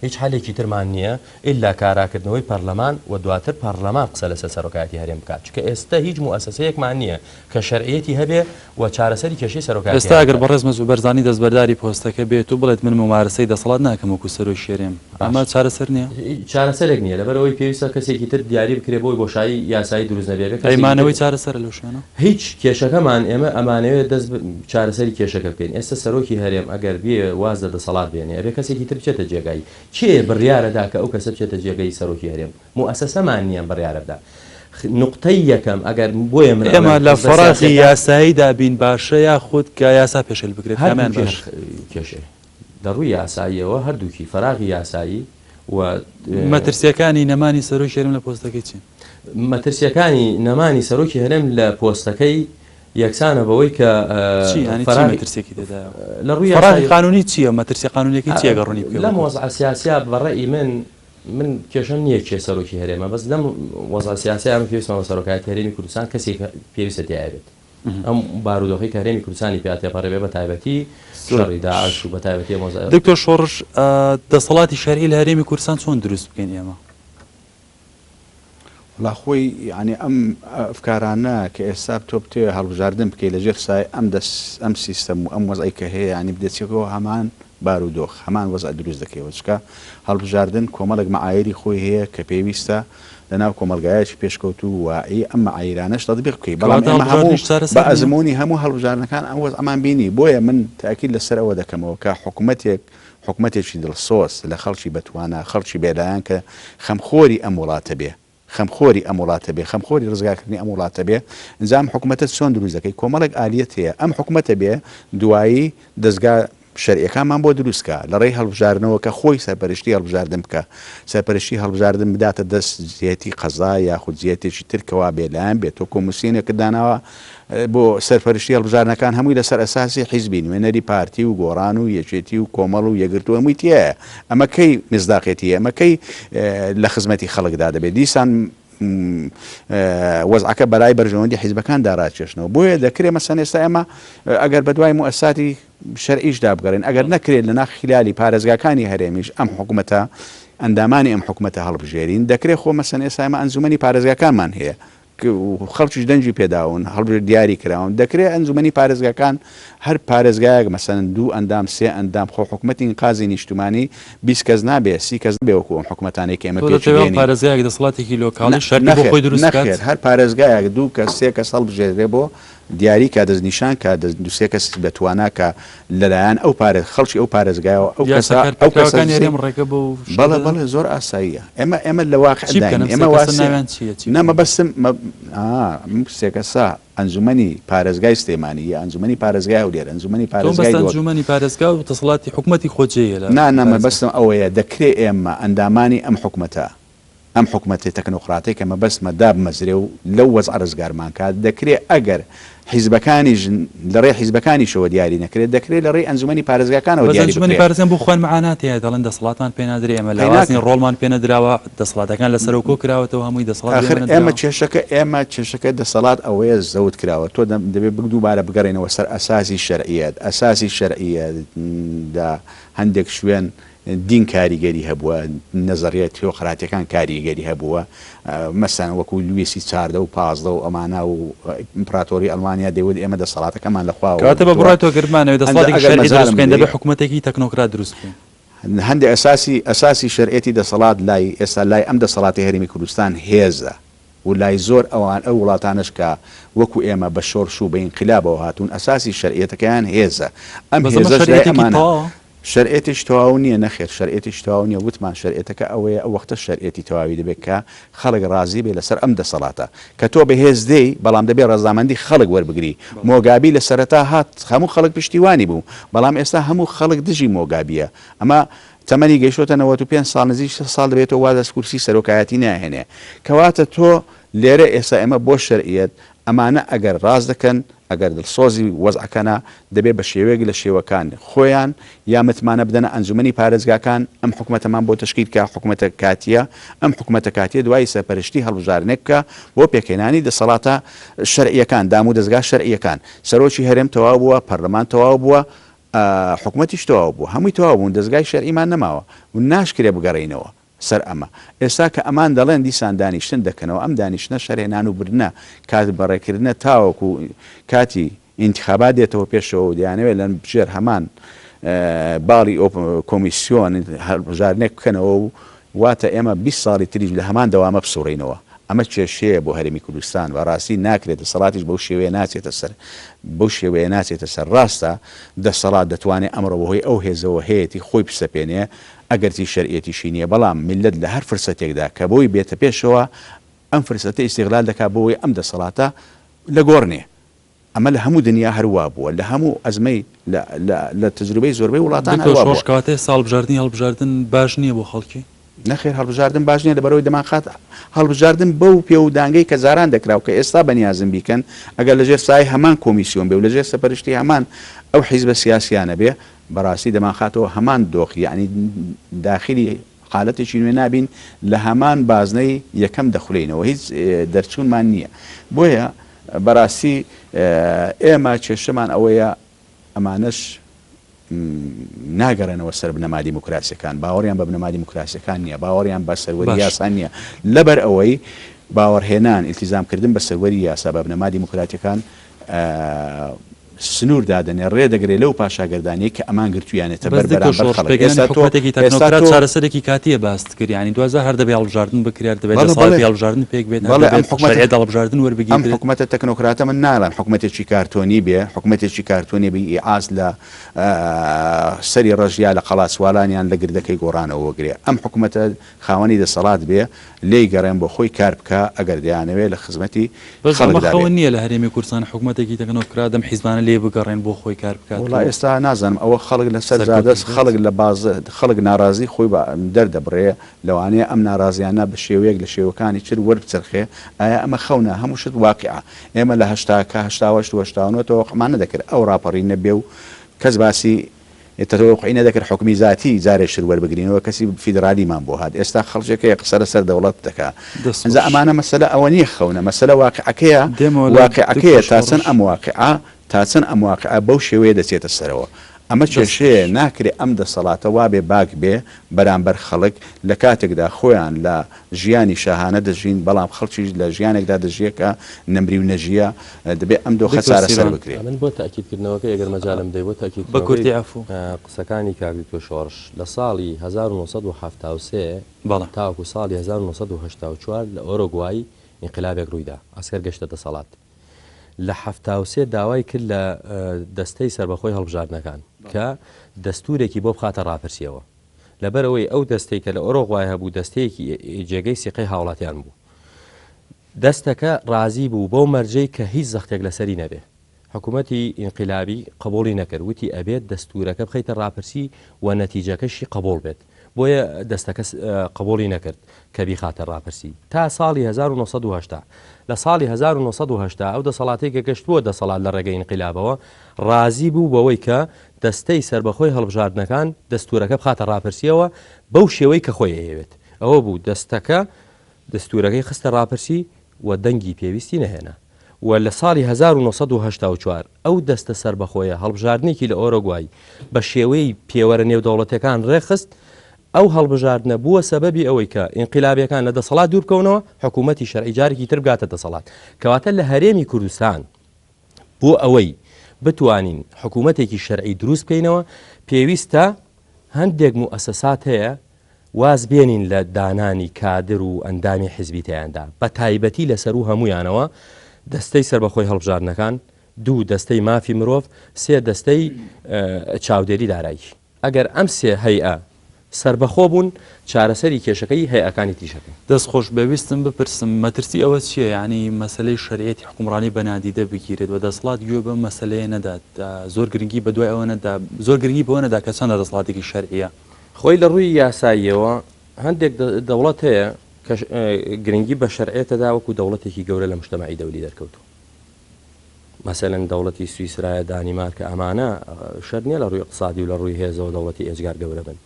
هیچ حەلێکی ترمان نییە ئیلا کاراکردنەوەی پەرلەمان و دواتر پەرلەمان قسە لەسەر سەرۆکایەتی هەرێم بکات، چونکە ئێستە هیچ موئەسەسەیەکمان نییە کە شەرعیەتی هەبێ و چارەسەری کێشەی سەرۆکایەتی ئێستا هەرێم ئەگەر بکات. بەڕێز مەسعود بەرزانی دەستبەرداری پۆستەکە بێت و بڵێت من مومارەسەی دەسەڵات ناکەم وەکو سەرۆکی هەرێم، ئەمە باش چارەسەر نییە؟ چارەسەرێک نییە، لەبەرئەوەی پێویستە کەسێکی تر دیاری بکرێ بۆی بۆشایی یاسایی دروست نەبێ، ئەبێ ئەی کەسێکی تر مانەوەی چارەسەرە لەو شوێنە؟ هیچ کێشەکەمان ئێمە ئەمانەوێت دەست چارەسەری کێشەکە بکەین ئێستا سەرۆکی هەرێم ئەگەر بیەوێت واز لە دەسەڵات بێنێ ئەبێ کەسێکی تر بچێتە جێگای کێ بڕیارەدا کە ئەو کەسە بچێتە جێگەی سەرۆکی هەرێم موئەسەسەمان نیە ئەم بڕیارە بدا نوقتەی یەکەم ئەگەر بۆیە من ئێمە ئەڵێم لە حزبە فەراغی سیاسیەکان یاساییدا بین باشە یاخود کە یاسا پێشێل بکرێت کامیان هەردووکی هەر باشە؟ کێشەیە لە ڕووی یاساییەوە هەردووکی فەراغی یاسایی و. مەترسیەکانی نەمانی سەرۆکی هەرێم لە پۆستەکەی چین؟ مەترسیەکانی نەمانی سەرۆکی هەرێم لە پۆستەکەی یەکسانە بەوەی کە چی یانی چی فەراغی مەترسیەکی تێدایە؟ لە ڕووی فەراغی یاسایی قانونی چییە؟ مەترسیە قانونیەکەی چییە گەر ڕوونی بکەیەوە لەم بۆ وەزعە سیاسیە بە ڕەئی من من کێشەم نییە کێ سەرۆکی هەرێمە بەس لەم وەزعە سیاسیە ئێمە پێویستمان بە سەرۆکایەتی هەرێمی کوردستان کەسێک پێویستە تیایا بێت. ئەم بارودۆخەی کە هەرێمی کوردستانی پیا تێپەڕێ بێ بە تایبەتی شەڕی داعش و بە تایبەتی ئەم وەزعە. دکتۆر شۆڕش دەسەڵاتی شەرعی لە هەرێمی کوردستان چۆن دروست بکەین ئێمە؟ وەڵا خۆی یانی ئەم ئەفکارانە کە ئێستا تۆ بتەوێ هەڵبژاردن بکەی لە ژێر سایەی ئەم دەس ئەم سیستەم و ئەم وەزعەی کە هەیە یانی دەچێتەوە هەمان بارودۆخ هەمان وەزع دروست دەکەیەوە چونکە هەڵبژاردن کۆمەڵێک مەعایری خۆی هەیە کە پێویستە لەناو کۆمەڵگایەکی پێشکەوتوو و واعی ئەم مەعایرانەش تەتبیق بکەی بەڵام کەواتە ئێمە هەموو هەڵبژاردنیش بە چارەسەر نییە؟ ئەزموونی هەموو هەڵبژاردنەکان ئەم وەزعەمان بینی بۆیە من تەئکید لەسەر ئەوە دەکەمەوە کە حکومەتێک حکومەتێکی دڵسۆز لە خەڵکی بەتوانا خەڵکی بێلایەن کە خەمخۆری ئەم وڵاتە بێ خەمخۆری ئەم وڵاتە بێ خەمخۆری ڕزگارکردنی ئەم وڵاتە بێ ئینجا ئەم حکومەتە چۆن دروست دەکەی کۆمەڵێک ئالیەت هەیە ئەم حکومەتە بێ دوایی دەزگا شەرعیەکانمان بۆ دروست کا لە ڕێی هەڵبژاردنەوە کە خۆی سەرپەرشتی هەڵبژاردن بکا سەرپەرشتی هەڵبژاردن بداتە دەست جیهەتی قەزا یاخود جیهەتێکی تر کەوا بێ لایەن بێت تۆ کۆمسیۆنێکت داناوە بۆ سەرپەرشتی هەڵبژاردنەکان هەمووی لەسەر ئەساسی حیزبی نوێنەری پارتی و گۆڕان و یەکێتی و کۆمەڵ و یەکگرتوو هەمووی تیایە ئەمە کەی مزداقێتی هەیە ئەمە کەی لە خزمەتی خەڵکدا دەبێت دیسان وەزعەکە بەلای بەرژەوەندی حیزبەکاندا ڕاکێشنەوە بۆیە دەکرێ مەسەن ئێستا ئێمە ئەگەر بەدوای موئەسساتی شەرعیشدا بگەڕێین ئەگەر نەکرێت لە ناخ خیلالی پارێزگاکانی هەرێمیش ئەم حکومەتە ئەندامانی ئەم حکومەتە هەڵبژێرین دەکرێت خۆ مەسەن ئێستا ئێمە ئەنجومەنی پارێزگاکانمان هەیە خەڵکیش دەنگی پێداون هەڵبژێر دیاری کراون دەکرێت ئەنجومەنی پارێزگاکان هەر پارێزگایەک مەسەلەن دوو ئەندام سێ ئەندام خۆ حکومەتی ئینقازی نیشتمانی 20 کەس نابێ 30 کەس نابێ وەکو ئەم حکومەتانەی کە ئێمە تۆ پێکی دەتەوێ دێنین. پارێزگایەک دەسەڵاتێکی لۆکاڵی شەرعی بۆ نەخێر خۆی دروست بکات؟ نەخێر هەر پارێزگایەک دوو کەس سێ کەس هەڵبژێرێ بۆ دیاری کا دەستنیشان کا دەست دوو سێ کەس بە توانا کە لەلایەن ئەو پارێز خەڵکی ئەو پارێزگایەوە ئەو یاسا کەسە ئەو کەسە کارپێکراوەکانی سێ هەرێم ڕێگە بەو شتە بەڵێ دەدەن؟ بەڵێ زۆر ئاساییە ئێمە ئێمە لە واقع چی بکەن داین ئەم سێ ئێمە کەسە وا سێ ناویان چییە چی نا بکەن؟ مەبەستم مە ئا ئەم سێ کەسە ئەنجومەنی پارێزگای سلێمانی یا ئەنجومەنی پارێزگای هەولێر ئەنجومەنی تۆ پارێزگای مەبەستە دهۆک ئەنجومەنی پارێزگا و دەسەڵاتی حکومەتی خۆجێیە لە نا نا پارێزگا. مەبەستم ئەوەیە دەکرێ ئێمە ئەندامانی ئەم حکومەتە. ئەم حکومەتە تەکنۆقراتەی کە مەبەستمە دابمەزرێ و لەو وەزعە ڕزگارمان کات، دەکرێ ئەگەر حیزبەکانیش لە ڕێی حیزبەکانیشەوە دیاری نەکرێت، دەکرێ لە ڕێی ئەنجومەنی پارێزگاکانەوە بەس دیاری ئەنجومەنی بکرێ. پارێزگان بۆ خۆیان مەعانات هەیە، دەڵێن دەسەڵاتمان پێ نادرێ، ئێمە لاواز نین، قەیناکە. ڕۆڵمان پێ نەدراوە، دەسەڵاتەکان لەسەرەوە کۆ کراوەتەوە، هەمووی دەسەڵات بە ئاخر ئێمە ئێمە نەدراوە. کێشەکە ئێمە کێشەکە دەسەڵات ئەوەیە زەوت کراوە، تۆ دەبێ دووبارە بگەڕێینەوە سەر ئەساسی شەرعیەت، ئەساسی شەرعیەت لە هەندێک شوێن دین کاریگەری هەبووە، نەزەریە تیۆقراتیەکان کاریگەری هەبووە، مەسەلەن وەکو لویسی 14 و 15 و ئەمانە و ئیمپراتۆری ئەڵمانیا دەیوت ئێمە دەسەڵاتەکەمان لە خواوە کەواتە بە وەرگرتووە. بڕوای تۆ گەر بمانەوێت ئەنجا دەسەڵاتێکی ئەگەر شەرعی دروست مەجالم بکەین بدەی. دەبێت حکومەتێکی تەکنۆکرات دروست بکەین. هەندێ ئەساسی ئەساسی شەرعیەتی دەسەڵات لای ئێستا لای ئەم دەسەڵاتی هەرێمی کوردستان هێزە و لای زۆر ئەوان ئەو وڵاتانەش کە وەکو ئێمە بە شۆرش و بە ئینقلابەوە هاتوون ئەساسی شەرعیەتەکەیان هێزە ئەم بەس ئەمە هێزەش لای شەرعیەتێکی ئەمانە تەواوە؟ شەرعیەتیش تەواو نیە نەخێر شەرعیەتیش تەواو نیە وتمان شەرعیەتەکە ئەوەیە ئەو وەختە شەرعیەتی تەواوی دەبێت کە خەڵک ڕازی بێ لەسەر ئەم دەسەڵاتە کە تۆ بەهێز دێی بەڵام دەبێ ڕەزامەندی خەڵک وەربگری مۆگابی لە سەرەتا هات هەموو خەڵک پشتیوانی بوو بەڵام ئێستا هەموو خەڵک دژی مۆگابیە ئەمە تەمەنی گەیشتۆتە 95 ساڵ نزیک 6 ساڵ دەبێتەوە واز لە کورسی سەرۆکایەتی ناهێنێ کەواتە تۆ لێرە ئێستا ئێمە بۆ شەرعیەت ئەمانە ئەگەر ڕاست دەکەن ئەگەر دڵسۆزی وەزعەکەنە، دەبێ بە شێوەیەک لە شێوەکان خۆیان یا متمانە بدەنە ئەنجومەنی پارێزگاکان، ئەم حکومەتەمان بۆ تەشکیل کا، حکومەتە کاتییە، ئەم حکومەتە کاتییە دوایی سەرپەرشتی هەڵبژارنێک بکا بۆ پێکهێنانی دەسەڵاتە شەرعییەکان، دامودەزگا شەرعییەکان. سەرۆکی هەرێم تەواو بووە، پەرلەمان تەواو بووە، حکومەتیش تەواو بووە، هەمووی تەواو بوون، دەزگای شەرعیمان نەماوە و ناشکرێ بگەڕێینەوە. سەر ئەمە. ئێستا کە ئەمان دەڵێن دیسان دانیشتن دەکەنەوە، ئەم دانیشتنە شەرهێنان و بردنە، کات بەڕێکردنە تاوەکو کاتی ئینتخابات دێتەوە پێشەوە و دەیانەوێت لە ژێر هەمان باڵی کۆمیسیۆن هەڵبژاردنێک بکەنەوە و واتە ئێمە 20 ساڵی تریش لە هەمان دەوامە بسوڕێینەوە. ئەمە کێشەیە بۆ هەرێمی کوردستان. بە ڕاستی ناکرێت، دەسەڵاتیش بەو شێوەیە ناچێتە سەر بەو شێوەیە ناچێتە سەر. ڕاستە دەسەڵات دەتوانێ ئەمڕۆ بەهۆی ئەو هێزەوە هەیەتی خۆی بسەپێنێ، ئەگەرچی شەرعیەتیشی نیە بەڵام میللەت لە هەر فرسەتێکدا کە بۆی بێتە پێشەوە ئەم فرسەتە ئیستیغلال دەکات بۆ ئەوەی ئەم دەسەڵاتە لە گۆڕ نێ. ئەمە لە هەموو دنیا هەر وا بووە لە هەموو ئەزمەی لە لە لە تەجروبەی زۆربەی وڵاتان هەر دکتۆر وا شۆڕش بووە. کەواتە ئێستا هەڵبژاردنی هەڵبژاردن باش نیە بۆ خەڵکی؟ نەخێر هەڵبژاردن باش نیە لەبەرئەوەی دەمانخات هەڵبژاردن بەو پێودانگەی کە جاران دەکرا و کە ئێستا بەنیازن بیکەن ئەگەر لەژێر سایەی هەمان کۆمیسیۆن بێ و لەژێر سەپەرشتی هەمان ئەو حیزبە سیاسیانە بێ بەڕاستی دەمانخاتەوە هەمان دۆخ یەعنی داخلی حالەتێکی نوێ نابین لە هەمان بازنەی یەکەم دەخولێینەوە هیچ دەرچوونمان نییە بۆیە بەڕاستی ئێمە کێشەمان ئەوەیە ئەمانەش ناگەڕێنەوە سەر بنەما دیموکراسیەکان باوەڕیان بە بنەما دیموکراسیەکان نییە باوەڕیان بە سەروەری یاسا نییە لەبەر ئەوەی باوەڕهێنان ئیلتیزامکردن بە سەروەری یاسا بە بنەما دیموکراتیەکان سنوور دادەنێ، ڕێ دەگرێ لەو پاشاگەردانیەی کە ئەمان گرتوویانێتە بەس بەر دکتۆر بەرامبەر شۆڕش خەڵک. پێکهێنانی ئێستا تۆ حکومەتێکی ئێستا تەکنۆکرات تۆ چارەسەرێکی کاتیە باست کرد یانی دواجار هەر دەبێ هەڵبژاردن بکرێ هەر دەبێ بەڵێ دەسەڵات بەڵێ پێی هەڵبژاردن پێک بێت هەر بەڵێ ئەم دەبێت حکومەتە شەرعیەت هەڵبژاردن ئەم وەربگیردرێت. حکومەتە تەکنۆکراتە من ناڵێم حکومەتێکی کارتۆنی بێ حکومەتێکی کارتۆنی بی ئیعاز لە سەری ڕەش یا لە قەڵاچوالان یان لە گردەکەی گۆڕانەوە وەگرێ ئەم حکومەتە خاوەنی دەسەڵات بێ لێی گەڕێن بۆ خۆی کار بکا ئەگەر دەیانەوێ لە خزمەتی بەس ئەمە خەڵکدا بێ. خەون نیە لە هەرێمی کوردستان حکومەتێکی تەکنۆکرات ئەم حیزبانە لێی بگەڕێن بۆ خۆی کار بکات وەڵا و ئێستا نازانم ئەوە خەڵک لە سەر سەرکەوتوو جادەس بێت. خەڵک لە باز خەڵک ناڕازی خۆی بە دەردەبڕێ لەوانەیە ئەم ناڕازیانە بە شێوەیەک لە شێوەکانی تر وەربچەرخێ ئایا ئەمە خەونە هەموو شت واقیعە ئێمە لە هەشتاکە 88 و 89 تەوەقعمان نەدەکرد ئەو ڕاپەڕینە بێ و کەس باسی تەوەقوعی نەدەکرد حوکمی زاتی جارێکتر وەربگرینەوە کەسی فیدرالیمان بۆ هات ئێستا خەڵکێک هەیە قسە لەسەر دەوڵەت دەکا دەست ئینجا خۆش. ئەمانە مەسەلە ئەوە نییە خەونە مەسەلە واقیعەکەیە دێمەوە لای واقیعەکەیە دکتۆر تا چەند شۆڕش. ئەم واقیعە تا چەند ئەم واقیعە بەو شێوەیە دەچێتە سەرەوە ئەمە دەست کێشەیە خۆش. ناکرێ ئەم دەسەڵاتە وا بێ باک بێ بەرامبەر خەڵک لە کاتێکدا خۆیان لە ژیانی شاهانە دەژین، بەڵام خەڵکیش لە ژیانێکدا دەژیێ کە نەمری و نەژییە، دەبێ ئەم دۆخە دکتۆر چارەسەر سیروان. بکرێ. ئەمن بۆ تەئکید کردنەوەکەی ئەگەر مەجالم بدەی بۆ تەئکید بە کردنەوەکەی کورتی عەفوو. قسەکانی کاک دکتۆر شۆڕش لە ساڵی 1973 بەڵێ. تاوەکو ساڵی 1984 لە ئۆرۆگوای ئینقلابێک ڕوویدا عەسکەر گەشتە دەسەڵات لە 73 داوای کرد لە دەستەی سەربەخۆی هەڵبژاردنەکان کە دەستورێکی بۆ بخاتە ڕاپرسیەوە لەبەرئەوەی ئەو دەستەی کە لە ئۆرۆغوای هەبوو دەستەیەکی جێگەی سیقەی هاوڵاتیان بوو. دەستەکە ڕازی بوو بەو مەرجەی کە هیچ زەختێک لەسەری نەبێ. حکوومەتی ئینقیلابی قبووڵی نەکرد، وتی ئەبێت دەستوورەکە بخەیتە ڕاپرسی و نەتیجەکەشی قبووڵ بێت. بۆیە دەستەکە قبوڵی نەکرد کە بیخاتە ڕاپرسی تا ساڵی 1970. لە ساڵی 1970 ئەو دەسەڵاتەی کە گەشتبووە دەسەڵات لە ڕێگەی ئینقیلابەوە ڕازی بوو بەوەی کە دەستەی سەربەخۆی هەڵبژاردنەکان دەستوورەکە بخاتە ڕاپرسییەوە بەو شێوەی کە خۆی ئەیەوێت. ئەوە بوو دەستەکە دەستوورەکەی خستە ڕاپرسی و دەنگی پێویستی نەهێنا و لە ساڵی 1984 ئەو دەستە سەربەخۆیە هەڵبژاردنێکی لە ئۆرۆگوای بە شێوەی پێوەرە نێودەوڵەتیەکان ڕێکخست، ئەو هەڵبژاردنە بووە سەبەبی ئەوەی کە ئینقیلابیەکان لە دەسەڵات دوور بکەونەوە، حکوومەتی شەرعی جارێکی تر بگاتە دەسەڵات. کەواتە لە هەرێمی کوردستان بۆ ئەوەی بتوانین حکوومەتێکی شەرعی دروست بکەینەوە، پێویستە هەندێک موئەسەسات هەیە واز بێنین لە دانانی کادر و ئەندامی حیزبی تیایاندا، بە تایبەتی لە سەروو هەموویانەوە دەستەی سەربەخۆی هەڵبژاردنەکان، دوو دەستەی مافی مرۆڤ، سێ دەستەی چاودێری دارایی. ئەگەر ئەم سێ هەیئە سەربەخۆ بوون، چارەسەری کێشەکەی هەیئەکانی تریش ئەکەین. دەست خۆش بێ ویستم بپرسم مەترسی ئەوە چیە یانی مەسەلەی شەرعیەتی حوکمڕانی بە نادیدە بگیرێت و دەسەڵات گوێ بەم مەسەلەیە نەدات زۆر گرنگی بە دوای ئەوە نەدا زۆر گرنگی بەوە نەدا کە چەندە دەسەڵاتێکی شەرعیە؟ خۆی لە ڕووی یاساییەوە هەندێک دەوڵەت هەیە کە گرنگی بە شەرعیەت ئەدا وەکو دەوڵەتێکی گەورە لە موجتەمەعی دەولی دەرکەوتووە. مەسەلەن دەوڵەتی سویسرایە، دانیمارکە، ئەمانە شەرت نیە لە ڕووی ئیقتسادی و لە ڕووی هێزەوە دەوڵەتی ئێجگار گەورە بن،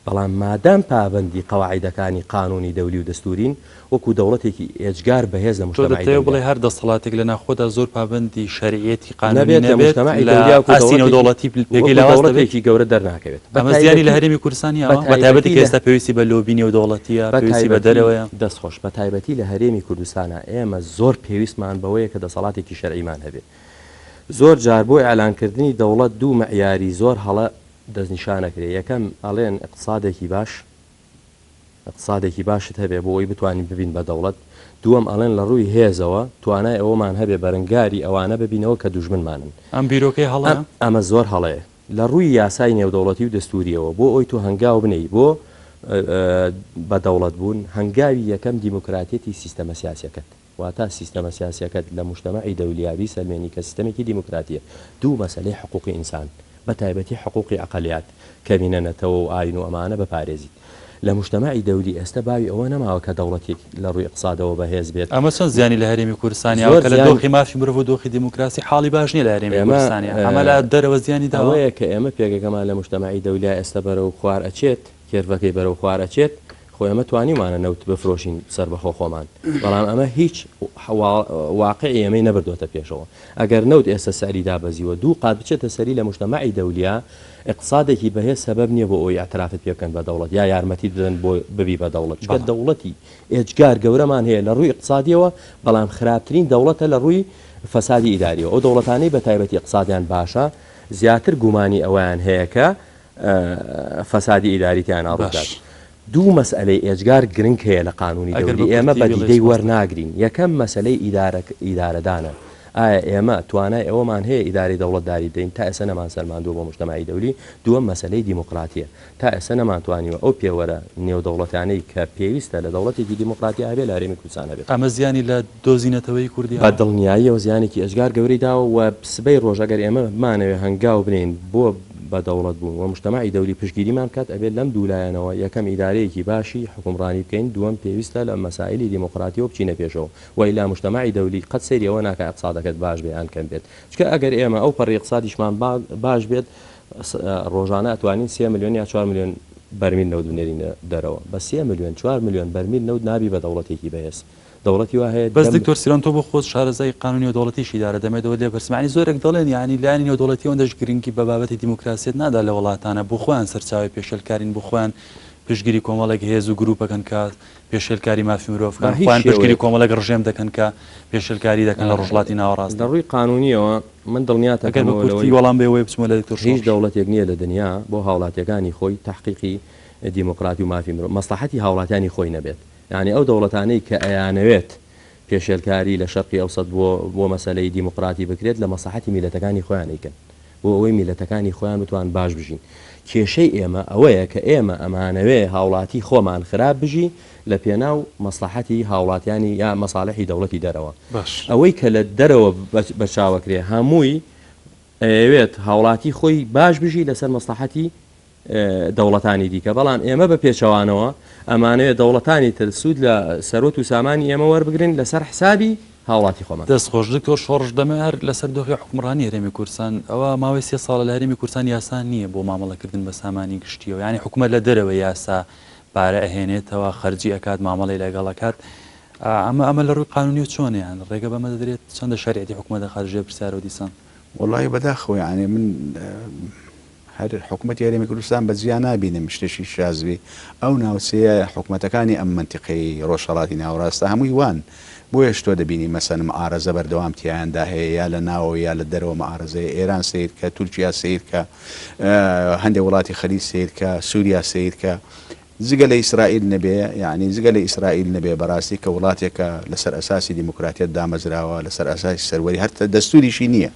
بەڵام مادام پابەندی قەواعیدەکانی قانوونی دەولی و دەستوورین، وەکوو دەوڵەتێکی ئێجگار بەهێز لە تۆ موجتەمەعی دەتەوێ دەولیا. بڵێی هەر دەسەڵاتێک لە ناوخۆدا زۆر پابەندی شەرعیەتی قانوونی نەبێت لە نەبێت موجتەمەعی لە دەولیا وەکوو ئاستی دەوڵەتێکی نێودەوڵەتی پێگەی وەکوو لاواز دەبێت؟ دەوڵەتێکی گەورە دەرناکەوێت. بە ئەمە زیانی لە تایبەتی هەرێمی کوردستان بە یاوە؟ بە تایبەتی تایبەتی کە لە ئێستا پێویستی بە لۆبی نێودەوڵەتییە، بە پێویستی بە تایبەتی دەرەوەیە. دەست خۆش. بە تایبەتی لە هەرێمی کوردستانا ئێمە زۆر پێویستمان بەوەیە کە دەسەڵاتێکی شەرعیمان هەبێ. زۆر جار بۆ ئیعلان کردنی دەوڵەت دوو مەعیاری زۆر هەڵە دەستنیشان ئەکرێ، یەکەم ئەڵێن ئیقتسادێکی باش، ئیقتسادێکی باشت هەبێ بۆ ئەوەی بتوانین ببین بە دەوڵەت، دووەم ئەڵێن لە ڕووی هێزەوە توانای ئەوەمان هەبێ بەرنگاری ئەوانە ببینەوە کە دوژمنمانن. ئەم بیرۆکەیە هەڵەیە؟ ئەمە زۆر هەڵەیە. لە ڕووی یاسای نێودەوڵەتی و دەستوورییەوە بۆ ئەوەی تۆ هەنگاو بنێی بۆ بە دەوڵەت بوون، هەنگاوی یەکەم دیموکراتیەتی سیستەمە سیاسیەکەت، واتە سیستەمە سیاسیەکەت لە موجتەمەعی دەولیا بیسەلمێنی کە سیستەمێکی دیموکراتیە. دوو مەسەلەی حقوقی ئینسان، بە تایبەتی حقوقی ئەقەلیات، کەمینە نەتەوە و ئاین و ئەمانە بپارێزیت. لە موجتەمەعی دەولی ئێستە باوی ئەوە نەماوە کە دەوڵەتێک لە ڕووی ئیقتسادەوە بەهێز بێت. ئەمە چەند زیانی لە هەرێمی کوردستان یاوە زۆر کە لە زیان. دۆخی مافی مرۆڤ و دۆخی دیموکراسی حاڵی باش نیە لە هەرێمی ئێمە کوردستان یا ئەمە لە دەرەوە زیانی داوە؟ ئەوەیە کە ئێمە پێگەکەمان لە موجتەمەعی دەولیا ئێستە بەرەو خوار ئەچێت، curve ەکەی بەرەو خوار ئەچێت، خۆ ئێمە توانیومانە نەوت بفرۆشین سەربەخۆ خۆمان، بەڵام ئەمە هیچ واقعی ئێمەی نەبردۆتە پێشەوە. ئەگەر نەوت ئێستە سعری دابەزیوە دوو قات بچێتە سەری لە موجتەمەعی دەولیا ئیقتسادێکی بەهێز سەبەب نیە بۆ ئەوەی ئیعترافت پێ بکەن بە دەوڵەت یا یارمەتیت بدەن بۆ ببی بە دەوڵەت چونکە دەوڵەتی ئێجگار گەورەمان هەیە لە ڕووی ئیقتسادیەوە بەڵام خراپترین دەوڵەتە لە ڕووی فەسادی ئیداریەوە ئەو دەوڵەتانەی بە تایبەتی ئیقتسادیان باشە زیاتر گومانی ئەوەیان هەیە کە فەسادی ئیداری تیانا ڕوو بدات. دوو مەسئەلەی ئێجگار گرنگ هەیە لە قانوونی ئەگەر دەولی بە ئێمە کورتی بە بیڵێی دیدەی سوپاس دەکەم. وەرناگرین یەکەم مەسەلەی ئیدارە ئیدارەدانە ئایا ئێمە توانای ئەوەمان هەیە ئیدارەی دەوڵەتداری بدەین تا ئێستا نەمانسەلماندووە بۆ موجتەمەعی دەولی دووەم مەسەلەی دیموقراتیە تا ئێستا نەمانتوانیوە ئەو پێوەرە نێودەوڵەتیانەی کە پێویستە لە دەوڵەتێکی دیموقراتیا هەبێ لە هەرێمی کوردستان هەبێت. ئەمە زیانی لە دۆزی نەتەوەیی کوردی بە هەبوو؟ دڵنیاییەوە زیانێکی ئێجگار گەورەی داوە و سبەی ڕۆژ ئەگەر ئێمە بمانەوێ هەنگاو بنێین بۆ بە دەوڵەت بوون و موجتەمەعی دەولی پشتگیریمان بکات ئەبێت لەم دوو لایەنەوە یەکەم ئیدارەیەکی باشی حوکمڕانی بکەین دووەم پێویستە لە مەسائیلی دیموقراتیەوە بچینە پێشەوە وەئیلا موجتەمەعی دەولی قەت سەیری ئەوە ناکا ئیقتسادەکەت باش بێ یان کەم بێت چونکە ئەگەر ئێمە ئەو پەڕی ئیقتسادیشمان باش بێت ڕۆژانە ئەتوانین سێ ملیۆن یا چوار ملیۆن بەرمیل نەوت بنێرینە دەرەوە بە سێ ملیۆن چوار ملیۆن بەرمیل نەوت نابی بە دەوڵەتێکی بەهێز دەوڵەتی وا هەیە بەس دەم. دکتۆر سیروان تۆ بۆ خۆت شارەزای قانونی نێودەوڵەتیشی دیارە دەمەوێت ئەوەت لێ بپرسم یانی زۆرێک دەڵێن یانی لایەنی نێودەوڵەتی ئەوەندەش گرنگی بە بابەتی دیموکراسیەت نادا لە وڵاتانە بۆ خۆیان سەرچاوەی پێشێلکارین بۆ خۆیان پشتگیری کۆمەڵێک هێز و گروپەکەن کە پێشێلکاری مافی مرۆڤ بە بکەن هیچ خۆیان پشتگیری شێوەیەک. کۆمەڵێک ڕژێم دەکەن کە پێشێلکاری دەکەن لە ڕۆژهەڵاتی لە ناوەڕاستدا. ڕووی قانونیەوە من دڵنیات ئەگەر بە ئەکەمەوە کورتی لەوەی وەڵام بەیەوەی بچمەوە لای دکتۆر هیچ شۆڕش. دەوڵەتێک نییە لە دنیا بۆ هاوڵاتیەکانی خۆی تەحقیقی دیموکراتی و مافی مرۆڤ مەسڵەحەتی هاوڵاتیانی خۆی نەبێت یانی ئەو دەوڵەتانەی کە ئەیانەوێت پێشێلکاری لە شەرقی ئەوسەت بۆ بۆ مەسەلەی دیموقراتی بکرێت لە مەسڵەحەتی میلەتەکانی خۆیان ئەیکەن بۆ ئەوەی میلەتەکانی خۆیان بتوان باش بژین کێشەی ئێمە ئەوەیە کە ئێمە ئەمانەوێ هاوڵاتی خۆمان خراپ بژی لە پێناو مەسڵەحەتی هاوڵاتیانی یا مەساڵحی دەوڵەتی دەرەوە باش. ئەوەی کە لە دەرەوە بەرچاوەکرێ هەمووی ئەیەوێت هاوڵاتی خۆی باش بژی لەسەر مەسڵەحەتی. دەوڵەتانی دیکە، بەڵام ئێمە بە پێچەوانەوە ئەمانەوێت دەوڵەتانی تر سوود لە سەروەت و سامانی ئێمە وەربگرن لەسەر حسابی هاوڵاتی خۆمان. دەست خۆش دکتۆر شۆڕش دەمەوێت هەر لەسەر دۆخی حوکمڕانی هەرێمی کوردستان ئەوە ماوەی سێ ساڵە لە هەرێمی کوردستان یاسا نییە بۆ مامەڵەکردن بە سامانی گشتیەوە یانی حکومەت لە دەرەوەی یاسا پارە ئەهێنێتەوە خەرجی ئەکات مامەڵەی لەگەڵ ئەکات ئەمە ئەمە لە ڕووی قانونیەوە چۆنە یان ڕێگە بەمە دەدرێت چەندە شەریعەتی حکومەت دەخاتە ژێر پرسیارەوە دیسان؟ وەڵایی بەداخەوە یانی من هەر حکومەتی هەرێمی کوردستان بە جیا نابینم شتێکی شاز بی ئەو ناوچەیە حکومەتەکانی ئەم مەنتیقەی ڕۆژهەڵاتی ناوەڕاستە هەمووی وان بۆیەش تۆ دەبینی مەسەن معارەزە بەردەوام تیایاندا هەیە یا لە ناوەوە یا لە دەرەوە معارەزەیە ئێران سەیر کە تورکیا سەیر کە هەندێک وڵاتی خەلیج سەیر کە سوریا سەیر کە جگە لە ئیسرائیل نەبێ یانی جگە لە ئیسرائیل نەبێ بەڕاستی کە وڵاتێکە لەسەر ئەساسی دیموکراتیەت دامەزراوە لەسەر ئەساسی سەروەری هەر دەستوریشی نییە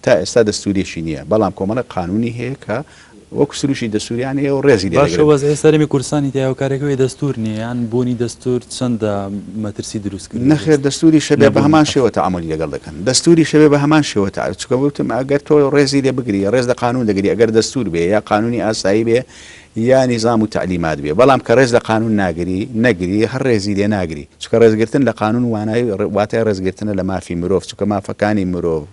تا ئێستا دەستوریشی نییە بەڵام کۆمەڵێک قانونی هەیە کە وەکو سروشی دەستوریان هەیە و ڕێزی لێ باشە دەگرن. وەزعی هەرێمی کوردستانی تیا هۆکارێک هەیە دەستور نییە یان بوونی دەستور چەندە مەترسی دروست کردووە نەخێر دەستوریش هەبێ بە نەبوونی هەمان ئەف. شێوە تەعامولی لەگەڵ دەکەن دەستوریش هەبێ بە هەمان شێوە تەع چونکە وتم ئەگەر تۆ ڕێزی لێ بگری ڕێز لە قانون دەگری ئەگەر دەستور بێ یا قانونی ئاسایی بێ یا نیزام و تەعلیمات بێ بەڵام کە ڕێز لە قانون ناگری نەگری هەر ڕێزی لێ ناگری چونکە ڕێزگرتن لە قانون وانای واتای ڕێزگرتنە لە مافی مرۆڤ چونکە مافەکانی مرۆڤ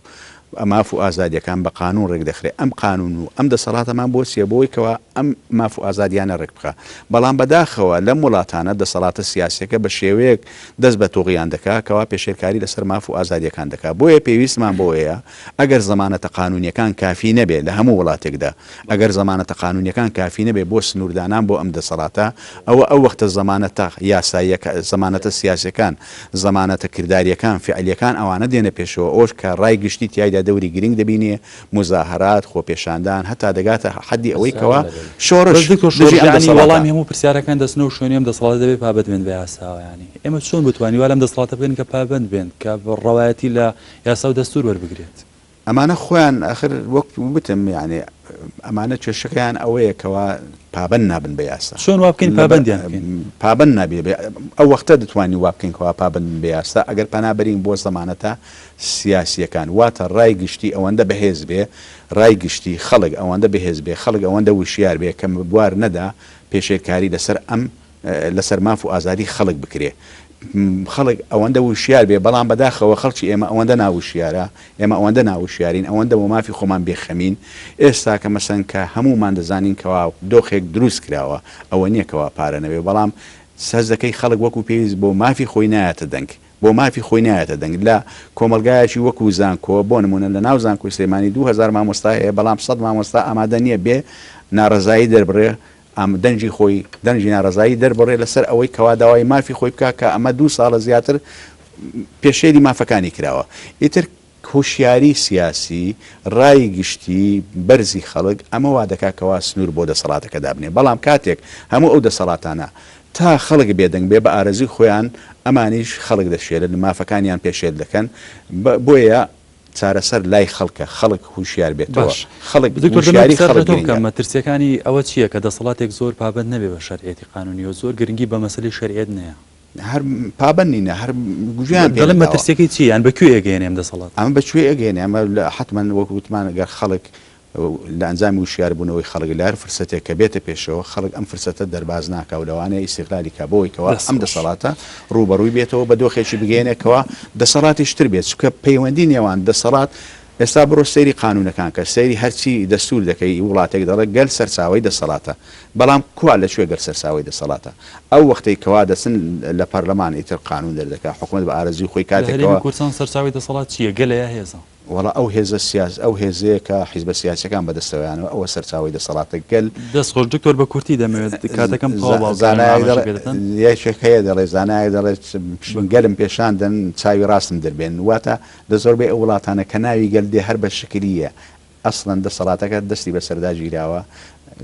ماف و ئازادیەکان بە قانون ڕێک دەخرێ ئەم قانون و ئەم دەسەڵاتەمان بۆ چیە بۆی کەوا ئەم ماف و ئازادیانە ڕێک بخا بەڵام بەداخەوە لەم وڵاتانە دەسەڵاتە سیاسیەکە بە شێوەیەک دەست بە توغیان دەکا کەوا پێشێلکاری لەسەر ماف و ئازادیەکان دەکا بۆیە پێویستمان بەوەیە ئەگەر زەمانەتە قانونیەکان کافی نەبێ لە هەموو وڵاتێکدا ئەگەر زەمانەتە قانونیەکان کافی نەبێ بۆ سنووردانان بۆ ئەم دەسەڵاتە، ئەوە ئەو وەختە زەمانەتە یاساییەکە، زەمانەتە سیاسیەکان، زەمانەتە کرداریەکان، فیعلیەکان ئەوانە دێنە پێشەوە، ئەوەش کە ڕای گشتی تیایدا دەوری گرنگ دەبینێ، موزاهەرات، خۆپێشاندان، هەتا دەگاتە حەدی ئەوەی کەوا شۆڕش بەس دکتۆر دژی شۆڕش ئەم یانی دەسەڵاتە. وەڵامی هەموو پرسیارەکان دەچنەوە شوێنی ئەم دەسەڵاتە دەبێ پابەند بێن بە یاساوە یانی ئێمە چۆن بتوانین وا لەم دەسەڵاتە بکەین کە پابەند بێن کە ڕەوایەتی لە یاسا و دەستوور وەربگرێت؟ ئەمانە خۆیان ئاخر وەک وتم یانی ئەمانە کێشەکەیان ئەوەیە کەوا پابەند نابن بە یاسا. چۆن وا بکەین پابەندیان بکەین؟ پابەند نابی بە ئەو وەختە دەتوانین وا بکەین کەوا پابەند بن بە یاسا ئەگەر پەنا بەرین بۆ زەمانەتە سیاسییەکان واتە ڕای گشتی ئەوەندە بەهێز بێ ڕای گشتی خەڵک ئەوەندە بەهێز بێ خەڵک ئەوەندە وشیار بێ کە بوار نەدا پێشێلکاری لەسەر ئەم لەسەر ماف و ئازادی خەڵک بکرێ خەڵک ئەوەندە وشیار بێ بەڵام بەداخەوە خەڵکی ئێمە ئەوەندە ناوشیارە ئێمە ئەوەندە ناوشیارین ئەوەندە بۆ مافی خۆمان بێخەمین ئێستا کە مەسەن کە هەموومان دەزانین کەوا دۆخێک دروست کراوە ئەوە نییە کەوا پارە نەبێ بەڵام هەست دەکەی خەڵک وەکو پێویست بۆ مافی خۆی نایەتە دەنگ بۆ مافی خۆی نایەتە دەنگ لە کۆمەڵگایەکی وەکو زانکۆ بۆ نمونە لە ناو زانکۆی سلێمانی 2000 مامۆستا هەیە بەڵام 100 مامۆستا ئامادە نییە بێ ناڕەزایی دەربڕێ ئەم دەنگی خۆی دەنگی ناڕەزایی دەربڕێ لەسەر ئەوەی کەوا داوای مافی خۆی بکا کە ئەمە دوو ساڵە زیاتر پێشێلی مافەکانی کراوە. ئیتر هۆشیاری سیاسی، ڕای گشتی، بەرزی خەڵک ئەمە وا دەکا کەوا سنوور بۆ دەسەڵاتەکە دابنێ. بەڵام کاتێک هەموو ئەو دەسەڵاتانە تا خەڵک بێدەنگ بێ بە ئارەزووی خۆیان ئەمانیش خەڵک دەشێلن، مافەکانیان پێشێل دەکەن. بۆیە چارەسەر لای خەڵکە، خەڵک هوشیار بێتەوە، باش خەڵک دکتۆر دەمەوێت وشیاری پرسیار لە خەڵک تۆ بکەم گرنگە. مەترسیەکانی ئەوە چیە کە دەسەڵاتێک زۆر پابەند نەبێ بە شەرعیەتی قانونی و زۆر گرنگی بە مەسەلەی شەرعیەت نەیە؟ هەر پابەند نینە، هەر گوێیان پێ دەڵێم نەداوە. مەترسیەکەی چیە یان بە کوێ ئەگەیەنێ ئەم دەسەڵاتە؟ ئەمە بە کوێ ئەگەیەنێ؟ ئەمە حەتمەن وەک وتمان گەر خەڵک لە ئەنجامی وشیاربوونەوەی خەڵک لە هەر فرسەتێک کە بێتە پێشەوە خەڵک ئەم فرسەتە دەرباز ناکا و لەوانەیە ئیستیغلالی کا بۆوەی کەوا دەست ئەم خۆش. دەسەڵاتە ڕووبەڕووی بێتەوە بە دۆخێکی بگەیەنێ کەوا دەسەڵاتیش تر بێت چونکە پەیوەندی نێوان دەسەڵات ئێستا بڕۆ سەیری قانوونەکان کە سەیری هەرچی دەستوور دەکەی وڵاتێک دەڵێ گەل سەرچاوەی دەسەڵاتە بەڵام کوا لە کوێ گەل سەرچاوەی دەسەڵاتە ئەو وەختەی کەوا دەچن لە پەرلەمان ئیتر قانوون دەردەکا حکومەت بە ئارەزووی خۆی لە کاتێک هەرێمی کەوا کوردستان سەرچاوەی دەسەڵات چییە؟ گەلە یا هێزە؟ وەڵا ئەو هێزە سیاس ئەو هێزەیە کە حیزبە سیاسیەکان بەدەستەوەیانەوە ئەوە سەرچاوەی دەسەڵاتە گەل. دەست خۆش دکتۆر بە کورتی دەمەوێت کاتەکەم تەواو باوکانم زانایەک ئاماژە دەڵێ پێدەدەن. یەکێک هەیە دەڵێ زانایەک دەڵێ گەلم پێشان دەن چاوی ڕاستم دەربێنن واتە لە زۆربەی ئەو وڵاتانە کە ناوی گەل دێ هەر بە شکلیە ئەسڵەن دەسەڵاتەکە دەستی بەسەردا گیراوە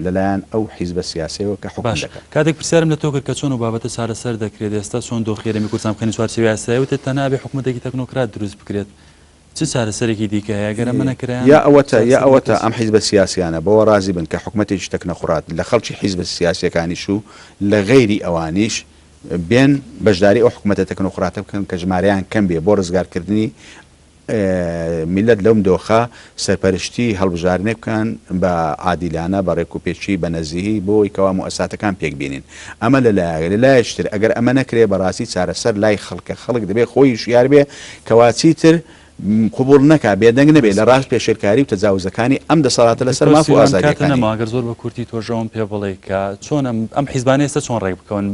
لەلایەن ئەو حیزبە سیاسەیەوە کە حوکم باش دەکا. کاتێک پرسیارم لە تۆ کرد کە چۆن ئەو بابەتە چارەسەر دەکرێت ئێستا چۆن دۆخی هەرێمی کوردستان بخەینە چوارچێوەی یاسایی وتت تەنها ئەبێ حکومەتێکی تەکنۆکرات دروست بکرێت چ چارەسەرێکی دیکە هەیە؟ گەر ئەمە نەکرایان یا ئەوەتا یا چارەسەری ئەوەتا دیکە چیە؟ ئەم حیزبە سیاسیانە بەوە ڕازی بن کە حکومەتێکی تەکنەقڕات لە خەڵکی حیزبە سیاسیەکانیش و لە غەیری ئەوانیش بێن بەشداری ئەو حکومەتە تەکنۆقراتە بکەن کە ژمارەیان کەم بێ بۆ ڕزگارکردنی. میللەت لەم دۆخە سەرپەرشتی هەڵبژاردنێک بکەن بە عادیلانە، بە ڕێکوپێکی، بە نەزیهی بۆ ئەوەی کەوا موئەساتەکان پێک بێنین. ئەمە لە لایەک، لە لایەکی تر ئەگەر ئەمە نەکرێ بەڕاستی چارەسەر لای خەڵکە، خەڵک دەبێ خۆی هوشیار بێ کەوا چیتر قبوڵ نەکا، بێدەنگ نەبێ لە ڕاست پێشێلکاری و تەجاوزەکانی ئەم دەسەڵاتە لەسەر دکتۆر ماف و سیروان کاتت ئازادیەکانی. نەما گەر زۆر بە کورتی تۆش ئەوەم پێ بڵێی کە چۆن ئەم ئەم حیزبانە ئێستا چۆن ڕێک بکەون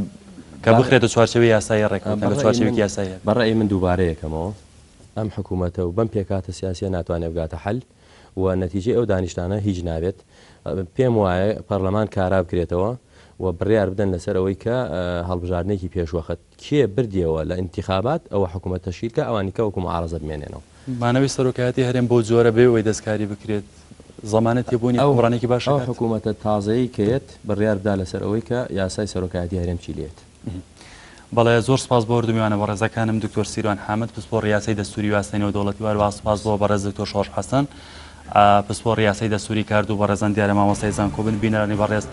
کە بخرێتە چوارچێوەی یاسایی ڕێککەوتن لە چوارچێوەیەکی یاسایی هەبێت؟ بە ڕەئی من دووبارە یەکەمەوە ئەم حکوومەتە و بەم پێکهاتە سیاسییە ناتوانێت بگاتە حەل و نەتیجەی ئەو دانیشتانە هیچ نابێت. پێم وایە پەرلەمان کارا بکرێتەوە و بڕیار بدەن لەسەر ئەوەی کە هەڵبژاردنێکی پێشوەخت کێ بردیەوە لە ئینتیخابات ئەوە حکوومەت تەشکیل کا ئەوانی کە وەکوو معارەزە بمێنێنەوە. مانەوەی سەرۆکایەتی هەرێم بەو جۆرە بێ ئەوەی دەستکاری بکرێت زەمانەتی بوونی ئەو حوکمڕانیەکی باش ئەو ئەکات؟ حکوومەتە تازەیەی کە یەت بڕیار بدا لەسەر ئەوەی کە یاسای سەرۆکایەتی هەرێم چی لێت. بەڵێ زۆر سپاس بۆ هەردوو میوانە بەڕێزەکانم دکتۆر سیروان حامد پسپۆڕی یاسای دەستوری و یاسای نێودەوڵەتی و هەروەها سپاس بۆ بەڕێز دکتۆر شۆڕش حەسەن پسپۆڕی یاسای دەستوری کە هەردوو بەڕێزان دیارە مامۆستای زانکۆ بن بینەرانی بەڕێز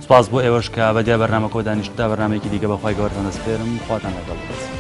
سپاس بۆ ئێوەش کە بە دیار بەرنامەکەوە دانیشتن تا بەرنامەیەکی دیکە بەخوای گەورەتان دەسپێرم خواتان لەگەڵ بێت.